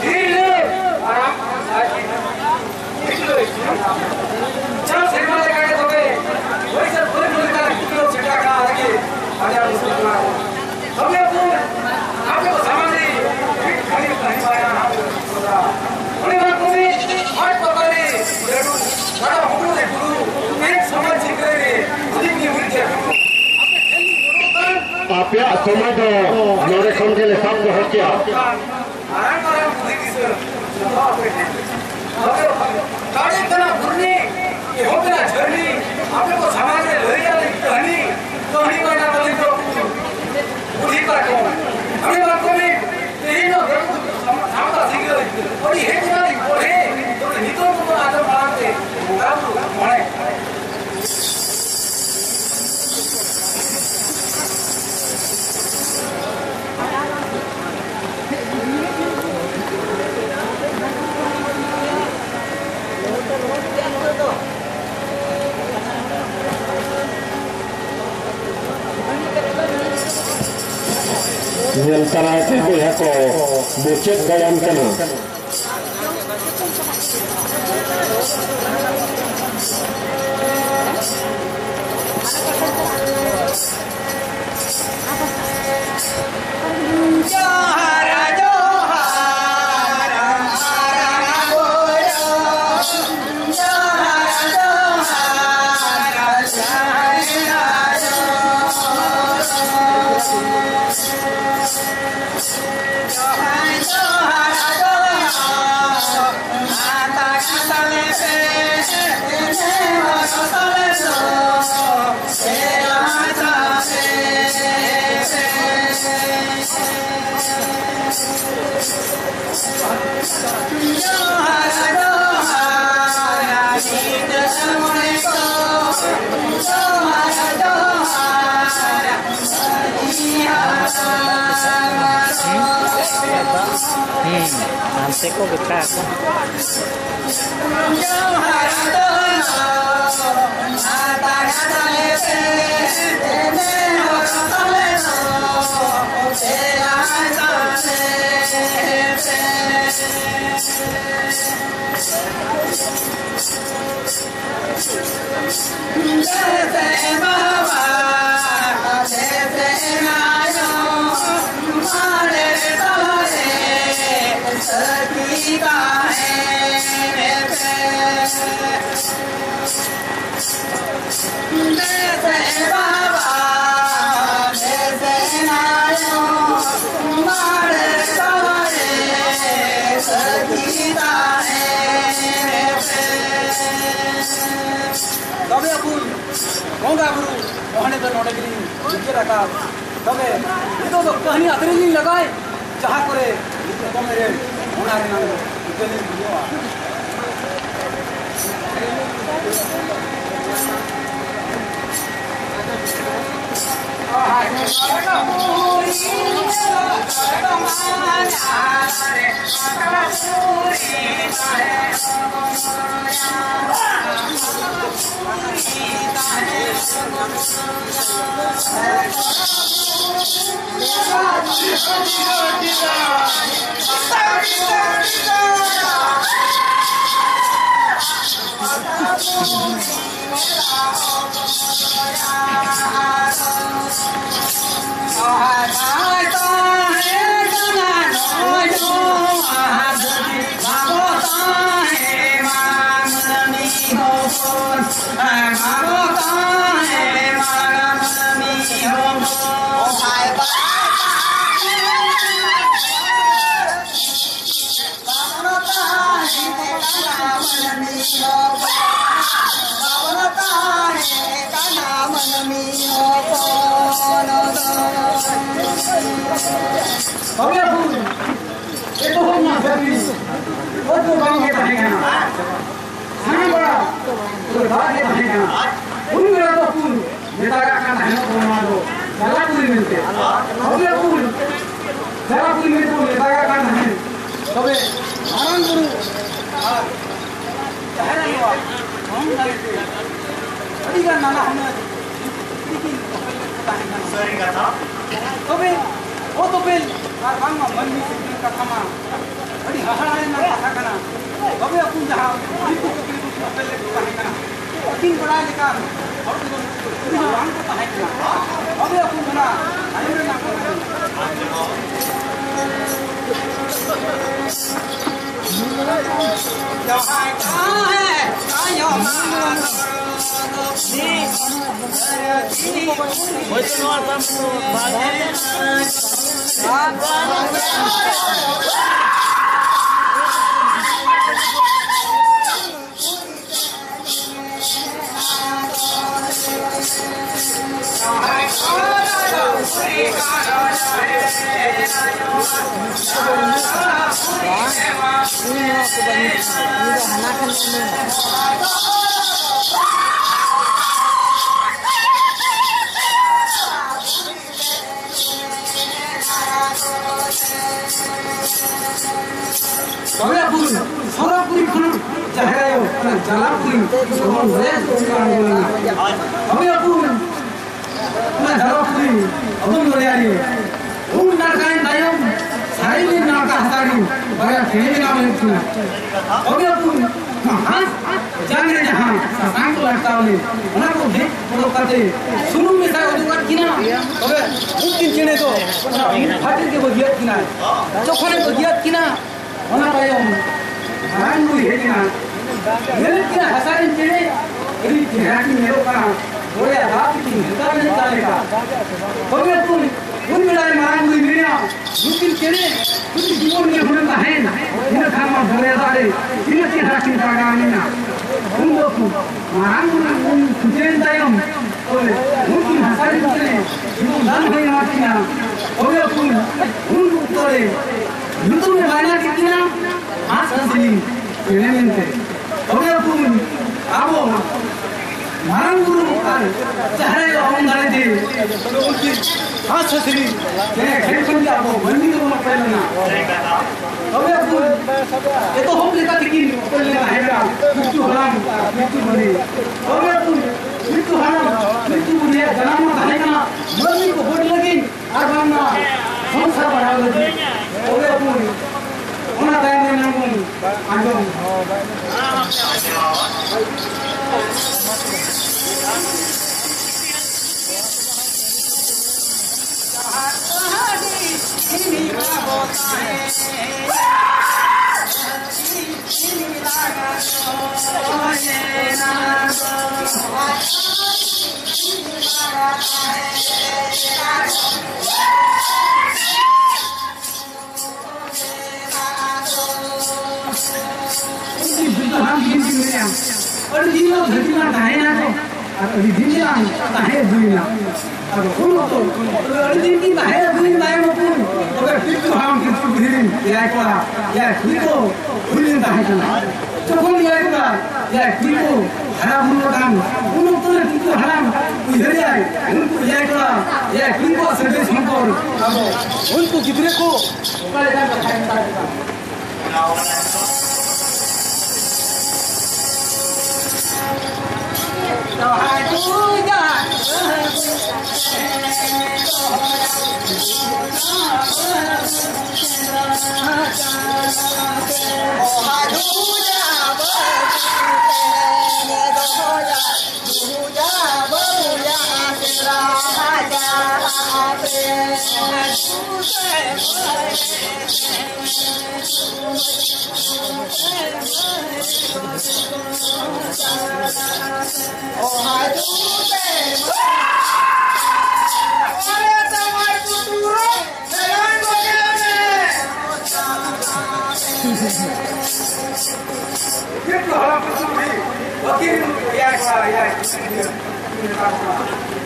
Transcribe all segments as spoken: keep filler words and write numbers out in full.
ᱛᱤᱨᱞᱟᱹ ᱟᱨ ᱟᱢ ᱡᱟᱦᱟᱸ ᱥᱮᱨᱢᱟ ᱞᱮᱠᱟ ᱜᱮ ᱛᱚᱵᱮ ᱵᱟᱹᱭᱥᱟᱹᱠᱷ ᱯᱩᱱᱟᱹᱭ ᱞᱮᱠᱟ ᱥᱮᱴᱮᱨ ᱟᱠᱟᱱ ᱨᱮᱜᱮ ᱟᱞᱮᱭᱟᱜ ᱢᱩᱥᱠᱤᱞ ᱠᱟᱱᱟ᱾ ᱛᱚᱵᱮ ᱟᱵᱚ ᱟᱯᱮ ᱠᱚ ᱥᱟᱢᱟᱝ ᱨᱮ ᱢᱤᱫ ᱜᱷᱟᱹᱲᱤᱡ ᱛᱟᱦᱮᱸ ᱵᱟᱭᱟ᱾ ᱩᱱᱤ ᱢᱟ ᱠᱚᱵᱤ ᱟᱡ ᱯᱟᱛᱟ ᱨᱮ ᱞᱟᱹᱰᱩ ᱥᱟᱱᱟᱢ ᱦᱚᱲ ᱨᱮ ᱜᱩᱨᱩ ᱢᱤᱫ ᱥᱚᱢᱟᱡᱽ ᱥᱤᱠᱷᱟᱹᱭ ᱨᱮ ᱦᱩᱰᱤᱧ ᱜᱮ ᱦᱩᱭ ᱠᱮᱫ᱾ ᱟᱯᱮᱭᱟᱜ ᱥᱚᱢᱚᱭ ᱫᱚ ᱱᱚᱰᱮ ᱠᱷᱚᱱ ᱜᱮᱞᱮ ᱥᱟᱵ ᱫᱚᱦᱚ ᱠᱮᱭᱟ᱾ ᱢᱟᱨᱟᱝ ᱢᱟᱨᱟᱝ ᱵᱩᱫᱷᱤ ᱫᱤᱥᱟᱹ ᱡᱚᱛᱚ ᱟᱯᱮ ᱴᱷᱮᱱ᱾ ᱟᱫᱚ ᱫᱟᱲᱮ ᱠᱟᱱᱟ ᱵᱷᱩᱨᱱᱤ, ᱮᱦᱚᱵ ᱮᱱᱟ ᱡᱷᱟᱹᱨᱱᱤ, ᱟᱯᱮ ᱠᱚ ᱥᱟᱢᱟᱝ ᱨᱮ ᱞᱟᱹᱭ ᱟᱞᱮ ᱠᱟᱹᱦᱱᱤ, ᱠᱟᱹᱦᱱᱤ ᱢᱟ ᱮᱱᱟ ᱛᱟᱞᱤᱧ ᱫᱚ ᱵᱩᱫᱷᱤ ᱯᱟᱨᱠᱚᱢ᱾ ᱟᱹᱰᱤ ᱢᱟᱨᱟᱝ ᱠᱚᱢᱤ, ᱛᱮᱦᱮᱧ ᱫᱚ ᱥᱟᱢᱵᱟ ᱥᱤᱸᱜᱟᱹᱲ, ᱟᱹᱰᱤ ᱦᱮᱡ ᱮᱱᱟ ᱞᱤᱧ ᱯᱚᱲᱦᱮ, ᱛᱚᱵᱮ ᱱᱤᱛᱚᱜ ᱫᱚ ᱟᱸᱡᱚᱢ ᱢᱟᱲᱟᱝ ᱛᱮ ᱵᱚᱸᱜᱟ ᱵᱩᱨᱩ ᱢᱚᱬᱮ ᱧᱮᱞ ᱛᱟᱨᱟᱭ ᱯᱮ ᱵᱚᱭᱦᱟ ᱠᱚ, ᱢᱩᱪᱟᱹᱫ ᱜᱟᱭᱟᱱ ᱠᱟᱱᱟ᱾ ᱦᱩᱸ, ᱦᱟᱱᱛᱮ ᱠᱚ ᱜᱚᱴᱟ ᱟᱠᱟᱱᱟ᱾ ᱛᱚᱵᱮ ᱟᱵᱚ ᱵᱚᱸᱜᱟ ᱵᱩᱨᱩ ᱢᱚᱦᱚᱱᱮ ᱫᱚ ᱱᱚᱰᱮ ᱜᱮᱞᱤᱧ ᱢᱩᱪᱟᱹᱫ ᱟᱠᱟᱫ᱾ ᱛᱚᱵᱮ ᱱᱤᱛᱚᱜ ᱫᱚ ᱠᱟᱹᱦᱱᱤ ᱟᱛᱨᱮ ᱞᱤᱧ ᱞᱟᱜᱟᱭ, ᱡᱟᱦᱟᱸ ᱠᱚᱨᱮ ᱱᱤᱛᱚᱜ ᱫᱚᱢᱮ ᱨᱮ ᱚᱱᱟ ᱨᱮᱱᱟᱜ ᱩᱛᱟᱹᱨ ᱞᱤᱧ ᱵᱩᱡᱷᱟᱹᱣᱟ᱾ ᱛᱚᱵᱮ ᱟᱵᱚ ᱮᱛᱚᱦᱚᱵ ᱢᱟ ᱫᱷᱟᱹᱵᱤᱡ ᱚᱛ ᱫᱚ ᱵᱟᱝ ᱜᱮ ᱛᱟᱦᱮᱸ ᱠᱟᱱᱟ᱾ ᱥᱟᱱᱟᱢ ᱵᱮᱲᱟ ᱫᱚ ᱫᱟᱜ ᱜᱮ ᱛᱟᱦᱮᱸ ᱠᱟᱱᱟ᱾ ᱩᱱ ᱵᱮᱲᱟ ᱫᱚ ᱠᱚ ᱢᱮᱛᱟᱜᱟᱜ ᱠᱟᱱ ᱛᱟᱦᱮᱱᱚᱜ ᱱᱚᱣᱟ ᱫᱚ ᱡᱟᱞᱟᱯᱩᱨᱤ ᱢᱮᱱᱛᱮ᱾ ᱛᱚᱵᱮ ᱟᱵᱚ ᱡᱟᱞᱟᱯᱩᱨᱤ ᱢᱮᱱᱛᱮ ᱵᱚᱱ ᱢᱮᱛᱟᱜᱟᱜ ᱠᱟᱱ ᱛᱟᱦᱮᱸᱫ᱾ ᱛᱚᱵᱮ ᱢᱟᱨᱟᱝ ᱵᱩᱨᱩ ᱟᱨ ᱡᱟᱦᱮᱨ ᱟᱭᱳᱣᱟᱜ ᱫᱷᱚᱨᱚᱢ ᱫᱟᱲᱮ ᱛᱮ ᱟᱹᱰᱤᱜᱟᱱ ᱱᱟᱱᱟ ᱦᱩᱱᱟᱹᱨ ᱡᱩᱠᱛᱤ ᱠᱤᱱ ᱫᱚᱦᱚᱭᱮᱫ ᱠᱚ ᱛᱟᱦᱮᱸ ᱠᱟᱱᱟ᱾ ᱥᱟᱹᱨᱤ ᱠᱟᱛᱷᱟ᱾ ᱛᱚᱵᱮ ᱚᱛ ᱩᱯᱮᱞ ᱟᱨ ᱵᱟᱝᱢᱟ ᱢᱟᱹᱱᱢᱤ ᱥᱤᱨᱡᱚᱱ ᱠᱟᱛᱷᱟ ᱢᱟ ᱟᱹᱰᱤ ᱦᱟᱦᱟᱲᱟ ᱨᱮᱱᱟᱜ ᱠᱟᱛᱷᱟ ᱠᱟᱱᱟ᱾ ᱛᱚᱵᱮ ᱟᱹᱠᱤᱱ ᱡᱟᱦᱟᱸ ᱩᱱᱠᱩ ᱠᱚ ᱠᱤᱱ ᱨᱩᱯ ᱠᱟᱛᱮ ᱞᱮ ᱛᱟᱦᱮᱸ ᱠᱟᱱᱟ, ᱟᱹᱠᱤᱱ ᱵᱟᱲᱟᱭ ᱞᱮᱠᱟᱱ ᱦᱚᱲ ᱠᱚᱫᱚ ᱩᱱᱠᱩ ᱫᱚ ᱵᱟᱝ ᱠᱚ ᱛᱟᱦᱮᱸ ᱠᱟᱱᱟ᱾ ᱛᱚᱵᱮ ᱟᱹᱠᱤᱱ ᱚᱱᱟ ᱛᱟᱭᱚᱢ ᱨᱮᱱᱟᱜ ᱠᱟᱛᱷᱟ ᱠᱟᱱᱟ᱾ ᱡᱟᱦᱟᱸᱭ ᱛᱟᱦᱮᱸ ᱛᱟᱭᱚᱢ ᱦᱳᱭᱛᱳ ᱱᱚᱣᱟ ᱥᱟᱢ-, ᱥᱚᱨᱟᱯᱩᱨᱤ, ᱥᱚᱨᱟᱯᱩᱨᱤ ᱠᱷᱚᱱ ᱡᱟᱦᱮᱨ ᱟᱭᱳ, ᱚᱱᱟ ᱡᱟᱞᱟᱯᱩᱨᱤ, ᱡᱮᱢᱚᱱ ᱨᱮ ᱛᱚᱵᱮ ᱟᱵᱚ ᱚᱱᱟ ᱡᱟᱞᱟᱯᱩᱨᱤ ᱚᱫᱚᱢ ᱫᱚᱨᱭᱟ ᱨᱮ ᱩᱢ ᱱᱟᱲᱠᱟᱭᱮᱱ ᱛᱟᱭᱚᱢ, ᱥᱟᱹᱨᱤ ᱜᱮ ᱱᱟᱲᱠᱟ ᱦᱟᱥᱟ ᱨᱮ ᱵᱟᱨᱭᱟ ᱪᱮᱬᱮ ᱵᱮᱱᱟᱣ ᱦᱩᱭᱩᱜ ᱠᱟᱱᱟ᱾ ᱛᱚᱵᱮ ᱟᱵᱚ ᱦᱟᱸᱥ ᱡᱟᱝ ᱨᱮ ᱡᱟᱦᱟᱸ ᱥᱟᱥᱟᱝ ᱠᱚ ᱞᱟᱴᱠᱟᱣ ᱞᱮᱱ, ᱚᱱᱟ ᱠᱚ ᱜᱮᱫ ᱚᱰᱚᱠ ᱠᱟᱛᱮ ᱥᱩᱱᱩᱢ ᱢᱮᱥᱟ ᱚᱰᱚᱠ ᱟᱫ ᱠᱤᱱᱟ᱾ ᱛᱚᱵᱮ ᱩᱱᱠᱤᱱ ᱪᱮᱬᱮ ᱫᱚ ᱚᱱᱟ ᱢᱤᱫ ᱯᱷᱟᱹᱛᱤ ᱜᱮ ᱵᱟᱹᱜᱤᱭᱟᱫ ᱠᱤᱱᱟ᱾ ᱡᱚᱠᱷᱚᱱᱮ ᱵᱟᱹᱜᱤᱭᱟᱫ ᱠᱤᱱᱟ, ᱚᱱᱟ ᱛᱟᱭᱚᱢ ᱢᱟᱨᱟᱝ ᱵᱩᱨᱩᱭ ᱦᱮᱡ ᱮᱱᱟ᱾ ᱧᱮᱞᱮᱫ ᱠᱤᱱᱟ ᱦᱟᱥᱟ ᱨᱮᱱ ᱪᱮᱬᱮ ᱟᱹᱰᱤ ᱪᱮᱦᱨᱟ ᱠᱤᱱ ᱧᱮᱞᱚᱜ ᱠᱟᱱᱟ, ᱫᱚᱨᱭᱟ ᱫᱟᱜ ᱛᱮᱠᱤᱱ ᱦᱮᱸᱫᱟ ᱞᱮᱱ ᱛᱟᱞᱮ ᱠᱟ᱾ ᱛᱚᱵᱮ ᱩᱱ, ᱩᱱ ᱵᱮᱲᱟ ᱨᱮ ᱢᱟᱨᱟᱝ ᱵᱩᱨᱩᱭ ᱢᱮᱱᱟ, ᱱᱩᱠᱤᱱ ᱪᱮᱬᱮ ᱡᱩᱫᱤ ᱡᱤᱵᱚᱱ ᱜᱮ ᱦᱩᱱᱟᱹᱝ ᱛᱟᱦᱮᱱ, ᱤᱱᱟᱹ ᱠᱷᱟᱱ ᱢᱟ ᱫᱚᱨᱭᱟ ᱫᱟᱜ ᱨᱮ ᱛᱤᱱᱟᱹᱜ ᱪᱮᱦᱨᱟ ᱠᱤᱱ ᱯᱟᱲᱟᱜᱟᱣ ᱞᱮᱱᱟ᱾ ᱩᱱ ᱫᱚ ᱢᱟᱨᱟᱝ ᱵᱩᱨᱩ ᱩᱱ ᱥᱩᱡᱷᱟᱹᱣᱮᱱ ᱛᱟᱭᱚᱢ, ᱛᱚᱵᱮ ᱩᱱᱠᱤᱱ ᱦᱟᱥᱟ ᱨᱮᱱ ᱪᱮᱬᱮ ᱡᱤᱵᱚᱱ ᱫᱟᱱ ᱦᱩᱭ ᱮᱢᱟ ᱠᱤᱱᱟ᱾ ᱛᱚᱵᱮ ᱩᱱ, ᱩᱱ ᱚᱠᱛᱚ ᱨᱮ ᱧᱩᱛᱩᱢ ᱮ ᱵᱟᱭᱱᱟ ᱠᱮᱫ ᱠᱤᱱᱟ ᱦᱟᱸᱥ ᱦᱟᱸᱥᱞᱤ ᱪᱮᱬᱮ ᱢᱮᱱᱛᱮ᱾ ᱛᱚᱵᱮ ᱩᱱ ᱟᱵᱚ ᱢᱟᱨᱟᱝ ᱵᱩᱨᱩ ᱟᱨ ᱡᱟᱦᱮᱨ ᱟᱭᱳ ᱚᱱ ᱫᱟᱲᱮ ᱛᱮ ᱩᱱᱠᱤᱱ ᱦᱟᱸᱥ ᱦᱟᱸᱥᱞᱤ ᱪᱮᱬᱮ ᱴᱷᱮᱱ ᱠᱷᱚᱱ ᱜᱮ ᱟᱵᱚ ᱢᱟᱹᱱᱢᱤ ᱫᱚᱵᱚᱱ ᱚᱠᱚᱭ ᱞᱮᱱᱟ᱾ ᱛᱚᱵᱮ ᱩᱱ ᱮᱛᱚᱦᱚᱵ ᱞᱮᱠᱟ ᱛᱮᱠᱤᱱ ᱚᱠᱚᱭ ᱞᱮᱱᱟ ᱦᱮᱸ ᱯᱤᱞᱪᱩ ᱦᱟᱲᱟᱢ, ᱯᱤᱞᱪᱩ ᱵᱩᱲᱦᱤ᱾ ᱛᱚᱵᱮ ᱩᱱ ᱯᱤᱞᱪᱩ ᱦᱟᱲᱟᱢ, ᱯᱤᱞᱪᱩ ᱵᱩᱲᱦᱤᱭᱟᱜ ᱡᱟᱱᱟᱢ ᱢᱟ ᱛᱟᱦᱮᱸ ᱠᱟᱱᱟ ᱢᱟᱹᱱᱢᱤ ᱠᱚ ᱵᱟᱹᱰ ᱞᱟᱹᱜᱤᱫ ᱟᱨ ᱵᱟᱝᱢᱟ ᱦᱚᱸ ᱥᱟᱵ ᱵᱟᱲᱟ ᱞᱟᱹᱜᱤᱫ᱾ ᱛᱚᱵᱮ ᱵᱚᱱ ᱚᱱᱟ ᱛᱟᱭᱚᱢ ᱨᱮ ᱱᱟᱝ ᱵᱚᱱ ᱟᱸᱡᱚᱢ᱾ ᱟᱹᱰᱤ ᱫᱤᱱ ᱫᱚ ᱦᱟᱲᱟᱢ ᱵᱩᱲᱦᱤ ᱠᱤᱱ ᱢᱮᱱᱟ, ᱟᱹᱰᱤ ᱫᱤᱱ ᱫᱚ ᱫᱷᱟᱹᱨᱛᱤ ᱢᱟ ᱛᱟᱦᱮᱸᱭᱮᱱᱟ ᱠᱚ, ᱟᱨ ᱟᱹᱰᱤ ᱫᱤᱱ ᱜᱮᱞᱟᱝ ᱛᱟᱦᱮᱸ ᱟᱹᱜᱩᱭᱮᱱᱟ᱾ ᱟᱫᱚ ᱩᱱ ᱚᱠᱛᱚ ᱟᱹᱰᱤ ᱫᱤᱱ ᱠᱤᱱ ᱛᱟᱦᱮᱸ ᱟᱹᱜᱩᱭᱮᱱ ᱛᱟᱭᱚᱢ ᱩᱱᱠᱤᱱ ᱛᱚᱵᱮ ᱯᱤᱞᱪᱩ ᱦᱟᱲᱟᱢ ᱯᱤᱞᱪᱩ ᱵᱩᱲᱦᱤ ᱨᱤᱱ ᱮᱭᱟᱭ ᱠᱚᱲᱟ, ᱮᱭᱟᱭ ᱠᱩᱲᱤ ᱠᱚ ᱦᱩᱭ ᱞᱮᱱ ᱛᱟᱦᱮᱸ ᱠᱟᱱᱟ᱾ ᱡᱚᱠᱷᱚᱱ ᱮᱭᱟᱭ ᱠᱚᱲᱟ ᱮᱭᱟᱭ ᱠᱩᱲᱤ ᱠᱚ ᱦᱟᱨᱟ ᱵᱩᱨᱩ ᱟᱠᱟᱱ, ᱩᱱ ᱚᱠᱛᱚ ᱨᱮ ᱯᱤᱞᱪᱩ ᱦᱟᱲᱟᱢ ᱩᱭᱦᱟᱹᱨᱮᱭᱟᱭ, ᱩᱱᱠᱩ ᱮᱭᱟᱭ ᱠᱚᱲᱟ ᱮᱭᱟᱭ ᱠᱩᱲᱤ ᱠᱚᱣᱟᱜ ᱥᱟᱹᱜᱟᱹᱭ ᱥᱚᱢᱯᱚᱨᱠ ᱟᱵᱚ ᱩᱱᱠᱩ ᱜᱤᱫᱽᱨᱟᱹ ᱠᱚ ᱚᱠᱟ ᱞᱮᱠᱟᱱ ᱠᱟᱛᱷᱟᱭ ᱢᱮᱛᱟ ᱠᱚ ᱠᱟᱱᱟ᱾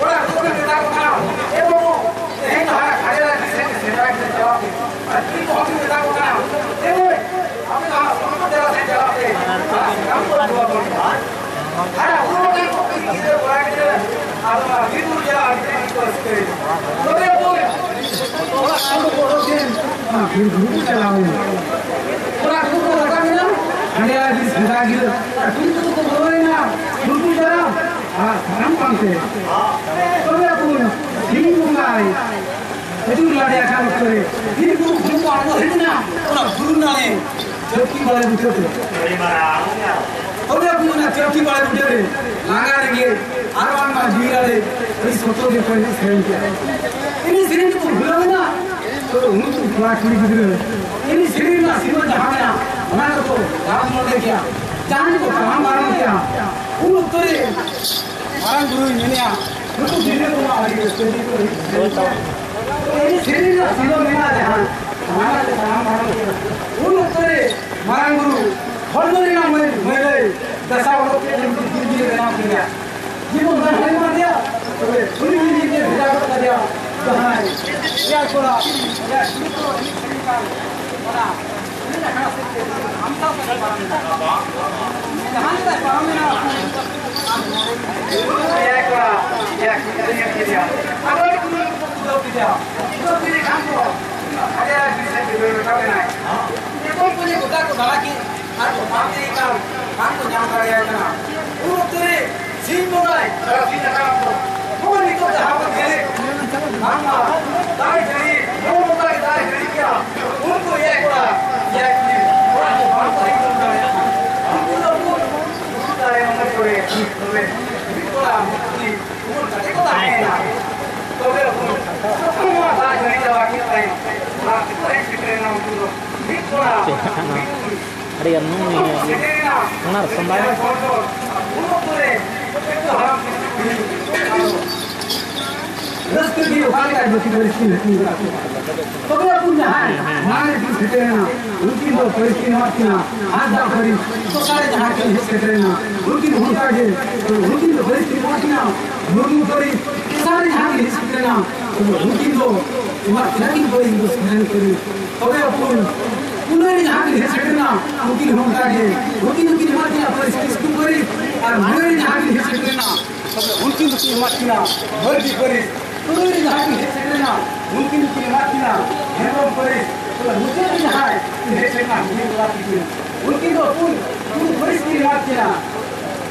ᱚᱲᱟᱜ ᱠᱚᱨᱮ ᱢᱮᱛᱟ ᱠᱚ ᱠᱟᱱᱟ, "ᱮ ᱵᱟᱹᱵᱩ, ᱛᱮᱦᱮᱧ ᱫᱚ ᱦᱟᱸᱜ ᱠᱷᱟᱡᱟᱞᱟ ᱫᱤᱥᱚᱢ ᱥᱮᱸᱫᱽᱨᱟ ᱜᱮ ᱪᱟᱞᱟᱜ ᱯᱮ᱾" ᱟᱨ ᱠᱩᱲᱤ ᱠᱚᱦᱚᱸ ᱠᱚ ᱢᱮᱛᱟ ᱠᱚ ᱠᱟᱱᱟ, "ᱮ ᱢᱟᱹᱭ, ᱟᱯᱮ ᱫᱚ ᱦᱟᱸᱜ ᱥᱚᱢᱩᱫᱨᱚ ᱡᱟᱞᱟ ᱥᱮᱫ ᱪᱟᱞᱟᱜ ᱯᱮ, ᱟᱨ ᱥᱟᱱᱟᱢ ᱠᱚ ᱨᱩᱣᱟᱹᱲ ᱵᱚᱱ ᱢᱟ᱾" ᱟᱨ ᱟᱵᱚ ᱱᱚᱰᱮ ᱠᱚ ᱠᱩᱲᱤ ᱜᱤᱫᱽᱨᱟᱹ ᱠᱚᱲᱟ ᱜᱤᱫᱽᱨᱟᱹ, ᱟᱨ ᱚᱱᱟ ᱵᱤᱨ ᱵᱩᱨᱩ ᱡᱟᱞᱟ ᱟᱹᱰᱤ ᱠᱚ ᱨᱟᱹᱥᱠᱟᱹᱭᱟ᱾ ᱛᱚᱵᱮ ᱟᱵᱚ ᱚᱲᱟᱜ ᱠᱚ ᱵᱚᱞᱚ ᱠᱮᱫ, ᱚᱱᱟ ᱵᱤᱨ ᱵᱩᱨᱩ ᱠᱚ ᱪᱟᱞᱟᱣ ᱮᱱᱟ᱾ ᱚᱲᱟᱜ ᱠᱚ ᱨᱟᱠᱟᱵ ᱮᱱᱟ, ᱦᱟᱸᱰᱮ ᱟᱹᱰᱤ ᱥᱮᱸᱫᱽᱨᱟ ᱜᱤᱨᱟᱹ, ᱟᱨ ᱠᱩᱲᱤ ᱠᱚᱫᱚ ᱠᱚ ᱵᱚᱞᱚᱭᱮᱱᱟ ᱵᱩᱨᱩ ᱡᱟᱞᱟ, ᱟᱨ ᱥᱟᱱᱟᱢ ᱯᱟᱱᱛᱮ᱾ ᱛᱚᱵᱮ ᱟᱵᱚ ᱥᱤᱧ ᱵᱚᱸᱜᱟᱭ ᱟᱹᱪᱩᱨ ᱞᱟᱫᱮ ᱟᱠᱟᱱ ᱚᱠᱛᱚ ᱨᱮ ᱵᱤᱨ ᱵᱩᱨᱩ ᱠᱷᱚᱱ ᱠᱚ ᱟᱬᱜᱚ ᱦᱮᱡ ᱮᱱᱟ ᱚᱱᱟ ᱵᱩᱨᱩ ᱱᱟᱹᱲᱤ ᱪᱟᱹᱣᱠᱤ ᱵᱟᱲᱮ ᱵᱩᱴᱟᱹ ᱛᱮ᱾ ᱛᱚᱵᱮ ᱟᱵᱚ ᱚᱱᱟ ᱪᱟᱹᱣᱠᱤ ᱵᱟᱲᱮ ᱵᱩᱴᱟᱹ ᱨᱮ ᱞᱟᱸᱜᱟ ᱨᱮᱸᱜᱮᱡ ᱟᱨ ᱵᱟᱝᱢᱟ ᱡᱤᱣᱤ ᱟᱲᱮ ᱟᱹᱰᱤ ᱥᱚᱛᱚ ᱜᱮᱠᱚ ᱮᱱᱮᱡ ᱥᱮᱨᱮᱧ ᱠᱮᱜᱼᱟ᱾ ᱮᱱᱮᱡ ᱥᱮᱨᱮᱧ ᱛᱮᱠᱚ ᱵᱷᱩᱞᱟᱹᱣ ᱮᱱᱟ᱾ ᱛᱚᱵᱮ ᱩᱱᱠᱩ ᱠᱚᱲᱟ ᱠᱩᱲᱤ ᱜᱤᱫᱽᱨᱟᱹ ᱮᱱᱮᱡ ᱥᱮᱨᱮᱧ ᱨᱮᱱᱟᱜ ᱥᱤᱢᱟᱹ ᱡᱟᱦᱟᱸ ᱢᱮᱱᱟᱜᱼᱟ, ᱚᱱᱟ ᱫᱚᱠᱚ ᱛᱟᱲᱟᱢ ᱱᱚᱰᱮ ᱠᱮᱜᱼᱟ᱾ ᱡᱟᱦᱟᱸᱭ ᱠᱚ ᱛᱟᱲᱟᱢ ᱯᱟᱨᱚᱢ ᱠᱮᱜᱼᱟ, ᱩᱱ ᱚᱠᱛᱚ ᱨᱮ ᱢᱟᱨᱟᱝ ᱵᱩᱨᱩᱭ ᱢᱮᱱᱮᱜᱼᱟ, ᱱᱩᱠᱩ ᱜᱤᱫᱽᱨᱟᱹ ᱠᱚᱢᱟ ᱟᱹᱰᱤ ᱨᱟᱹᱥᱠᱟᱹ ᱜᱮᱠᱚ ᱮᱱᱮᱡ ᱥᱮᱨᱮᱧ ᱠᱮᱜᱼᱟ᱾ ᱮᱱᱮᱡ ᱥᱮᱨᱮᱧ ᱨᱮᱱᱟᱜ ᱥᱤᱢᱟᱹ ᱢᱮᱱᱟᱜᱼᱟ ᱡᱟᱦᱟᱸ, ᱚᱱᱟ ᱠᱚ ᱛᱟᱲᱟᱢ ᱯᱟᱨᱚᱢ ᱠᱮᱜᱼᱟ᱾ ᱩᱱ ᱚᱠᱛᱚ ᱨᱮ ᱢᱟᱨᱟᱝ ᱵᱩᱨᱩ ᱦᱚᱲᱢᱚ ᱨᱮᱱᱟᱜ ᱢᱟᱹᱭ-, ᱢᱟᱹᱭᱞᱟᱹᱭ ᱜᱟᱥᱟᱣ ᱚᱰᱚᱠ ᱠᱮᱫ ᱞᱮᱱ ᱠᱷᱟᱱ ᱫᱤᱞ ᱫᱤᱞ ᱵᱮᱱᱟᱣ ᱠᱮᱫᱮᱭᱟ᱾ ᱡᱤᱵᱚᱱ ᱫᱟᱱ ᱦᱩᱭ ᱮᱢᱟ ᱫᱮᱭᱟ, ᱛᱚᱵᱮ ᱩᱱᱤ ᱜᱮ ᱱᱤᱡᱮ ᱵᱷᱮᱡᱟ ᱜᱚᱫ ᱠᱟᱫᱮᱭᱟ᱾ ᱡᱟᱦᱟᱸᱭ ᱮᱭᱟᱭ ᱠᱚᱲᱟ, ᱮᱭᱟᱭ ᱠᱩᱲᱤ ᱠᱚ ᱮᱱᱮᱡ ᱥᱮᱨᱮᱧ ᱠᱟᱱ, ᱚᱱᱟ ᱮᱱᱮᱡ ᱟᱠᱷᱲᱟ ᱥᱮᱫ ᱛᱮ ᱟᱢᱥᱟ ᱥᱮᱫ ᱮ ᱯᱟᱨᱚᱢ ᱮᱱᱟ᱾ ᱡᱟᱦᱟᱸ ᱞᱮᱠᱟᱭ ᱯᱟᱨᱚᱢ ᱮᱱᱟ, ᱮᱭᱟᱭ ᱠᱚᱲᱟ, ᱮᱭᱟᱭ ᱠᱩᱲᱤ ᱠᱚ ᱧᱮᱞ ᱠᱮᱫᱮᱭᱟ᱾ ᱟᱫᱚ ᱩᱱᱠᱩ ᱫᱚᱠᱚ ᱯᱩᱨᱟᱹᱣ ᱠᱮᱫᱮᱭᱟ᱾ ᱯᱩᱨᱟᱹᱣ ᱠᱮᱫᱮ ᱠᱷᱟᱱ ᱠᱚ, ᱟᱡᱟᱨ ᱟᱡᱟᱨ ᱥᱮᱫ ᱛᱮ ᱫᱟᱹᱲ ᱨᱟᱠᱟᱵ ᱮᱱᱟᱭ᱾ ᱡᱚᱛᱚ ᱠᱚ ᱜᱚᱴᱟ ᱠᱚ ᱫᱟᱬᱟ ᱠᱮᱫ᱾ ᱟᱨ ᱠᱚ ᱯᱟᱱᱛᱮᱭᱮ ᱠᱟᱱ, ᱵᱟᱝ ᱠᱚ ᱧᱟᱢ ᱫᱟᱲᱮᱭᱟᱭ ᱠᱟᱱᱟ᱾ ᱩᱱ ᱚᱠᱛᱚ ᱨᱮ ᱥᱤᱧ ᱵᱚᱸᱜᱟᱭ ᱛᱟᱨᱟᱥᱤᱧ ᱟᱠᱟᱱ ᱚᱠᱛᱚ, ᱱᱚᱜᱼᱚᱭ ᱱᱤᱛᱚᱜ ᱡᱟᱦᱟᱸ ᱵᱚᱱ ᱧᱮᱞᱮᱫ, ᱵᱟᱝᱢᱟ ᱫᱟᱜ ᱮ ᱡᱟᱹᱲᱤ, ᱱᱚᱜᱼᱚ ᱱᱚᱝᱠᱟ ᱜᱮ ᱫᱟᱜ ᱮ ᱡᱟᱹᱲᱤ ᱠᱮᱜᱼᱟ᱾ ᱩᱱᱠᱩ ᱮᱭᱟᱭ ᱠᱚᱲᱟ, ᱮᱭᱟᱭ ᱠᱩᱲᱤ, ᱚᱲᱟᱜ ᱠᱚ ᱵᱟᱝ ᱠᱚ ᱦᱮᱡ ᱜᱚᱫ ᱫᱟᱲᱮᱭᱟᱜ ᱠᱟᱱᱟ᱾ ᱩᱱᱠᱩ ᱫᱚ ᱩᱱᱠᱩ ᱩᱥᱩᱞ ᱫᱟᱨᱮ ᱩᱢᱩᱞ ᱠᱚᱨᱮ, ᱛᱚᱵᱮ ᱢᱤᱫ ᱠᱚᱲᱟ, ᱢᱤᱫ ᱠᱩᱲᱤ, ᱩᱢᱩᱞ ᱠᱟᱛᱮ ᱠᱚ ᱛᱟᱦᱮᱸᱭᱮᱱᱟ᱾ ᱛᱚᱵᱮ ᱩᱱᱠᱩ ᱡᱚᱠᱷᱚᱱ ᱱᱚᱣᱟ ᱫᱟᱜ ᱡᱟᱹᱲᱤ ᱪᱟᱵᱟ ᱠᱮᱫ ᱛᱟᱭ, ᱚᱲᱟᱜ ᱛᱮᱠᱚ ᱦᱮᱡ ᱥᱮᱴᱮᱨᱮᱱᱟ ᱩᱱᱠᱩ ᱫᱚ᱾ ᱢᱤᱫ ᱠᱚᱲᱟ, ᱢᱤᱫ ᱠᱩᱲᱤ, ᱟᱹᱰᱤ ᱜᱟᱱ ᱱᱩᱭ ᱤᱭᱟᱹ ᱚᱱᱟ ᱨᱮ ᱥᱚᱢᱵᱟᱭ᱾ ᱨᱟᱹᱥᱠᱟᱹ ᱜᱮ ᱚᱠᱟ ᱞᱮᱠᱟ ᱡᱟᱹᱛᱤ ᱯᱟᱹᱨᱤᱥ ᱠᱤᱱ ᱦᱟᱹᱴᱤᱧ ᱠᱟᱜ ᱠᱚᱣᱟ᱾ ᱛᱚᱵᱮ ᱟᱵᱚ ᱡᱟᱦᱟᱸᱭ ᱢᱟᱲᱟᱝ ᱨᱮᱠᱤᱱ ᱥᱮᱴᱮᱨᱮᱱᱟ, ᱩᱱᱠᱤᱱ ᱫᱚ ᱯᱟᱹᱨᱤᱥ ᱠᱤᱱ ᱮᱢᱟᱜ ᱠᱤᱱᱟ, ᱦᱟᱸᱥᱫᱟ ᱯᱟᱹᱨᱤᱥ᱾ ᱫᱚᱥᱟᱨ ᱨᱮ ᱡᱟᱦᱟᱸ ᱠᱤᱱ ᱦᱮᱡ ᱥᱮᱴᱮᱨᱮᱱᱟ, ᱩᱱᱠᱤᱱ ᱦᱚᱸ ᱚᱱᱠᱟ ᱜᱮ, ᱩᱱᱠᱤᱱ ᱫᱚ ᱯᱟᱹᱨᱤᱥ ᱠᱤᱱ ᱮᱢᱟᱜ ᱠᱤᱱᱟ, ᱢᱩᱨᱢᱩ ᱯᱟᱹᱨᱤᱥ᱾ ᱛᱮᱥᱟᱨ ᱨᱮ ᱡᱟᱦᱟᱸ ᱠᱤᱱ ᱦᱮᱡ ᱥᱮᱴᱮᱨᱮᱱᱟ, ᱩᱱᱠᱤᱱ ᱫᱚ ᱮᱢᱟᱜ ᱠᱤᱱᱟ ᱠᱤᱱ ᱯᱟᱹᱨᱤᱥ ᱫᱚ ᱥᱚᱨᱮᱱ ᱯᱟᱹᱨᱤᱥ᱾ ᱛᱚᱵᱮ ᱟᱵᱚ ᱯᱩᱱᱟᱹᱭ ᱨᱮ ᱡᱟᱦᱟᱸ ᱠᱤᱱ ᱦᱮᱡ ᱥᱮᱴᱮᱨᱮᱱᱟ, ᱩᱱᱠᱤᱱ ᱦᱚᱸ ᱚᱱᱠᱟ ᱜᱮ, ᱩᱱᱠᱤᱱ ᱦᱚᱸᱠᱤᱱ ᱮᱢᱟᱜ ᱠᱤᱱᱟ ᱯᱟᱹᱨᱤᱥ ᱠᱤᱥᱠᱩ ᱯᱟᱹᱨᱤᱥ᱾ ᱟᱨ ᱢᱚᱬᱮ ᱨᱮ ᱡᱟᱦᱟᱸ ᱠᱤᱱ ᱦᱮᱡ ᱥᱮᱴᱮᱨᱮᱱᱟ, ᱛᱚᱵᱮ ᱩᱱᱠᱤᱱ ᱫᱚᱠᱤᱱ ᱮᱢᱟᱜ ᱠᱤᱱᱟ ᱢᱟᱹᱨᱰᱤ ᱯᱟᱹᱨᱤᱥ᱾ ᱛᱩᱨᱩᱭ ᱨᱮ ᱡᱟᱦᱟᱸ ᱠᱤᱱ ᱦᱮᱡ ᱥᱮᱴᱮᱨᱮᱱᱟ, ᱩᱱᱠᱤᱱ ᱫᱚᱠᱤᱱ ᱮᱢᱟᱜ ᱠᱤᱱᱟ ᱦᱮᱢᱵᱨᱚᱢ ᱯᱟᱹᱨᱤᱥ᱾ ᱛᱚᱵᱮ ᱢᱩᱪᱟᱹᱫ ᱨᱮ ᱡᱟᱦᱟᱸᱭ ᱠᱤᱱ ᱦᱮᱡ ᱥᱮᱴᱮᱨᱮᱱᱟ, ᱩᱱᱠᱤᱱ ᱠᱚᱲᱟ ᱛᱤᱠᱤᱱ, ᱩᱱᱠᱤᱱ ᱫᱚ ᱯᱩᱱ, ᱯᱩᱱ ᱯᱟᱹᱨᱤᱥ ᱠᱤᱱ ᱮᱢᱟᱜ ᱠᱤᱱᱟ᱾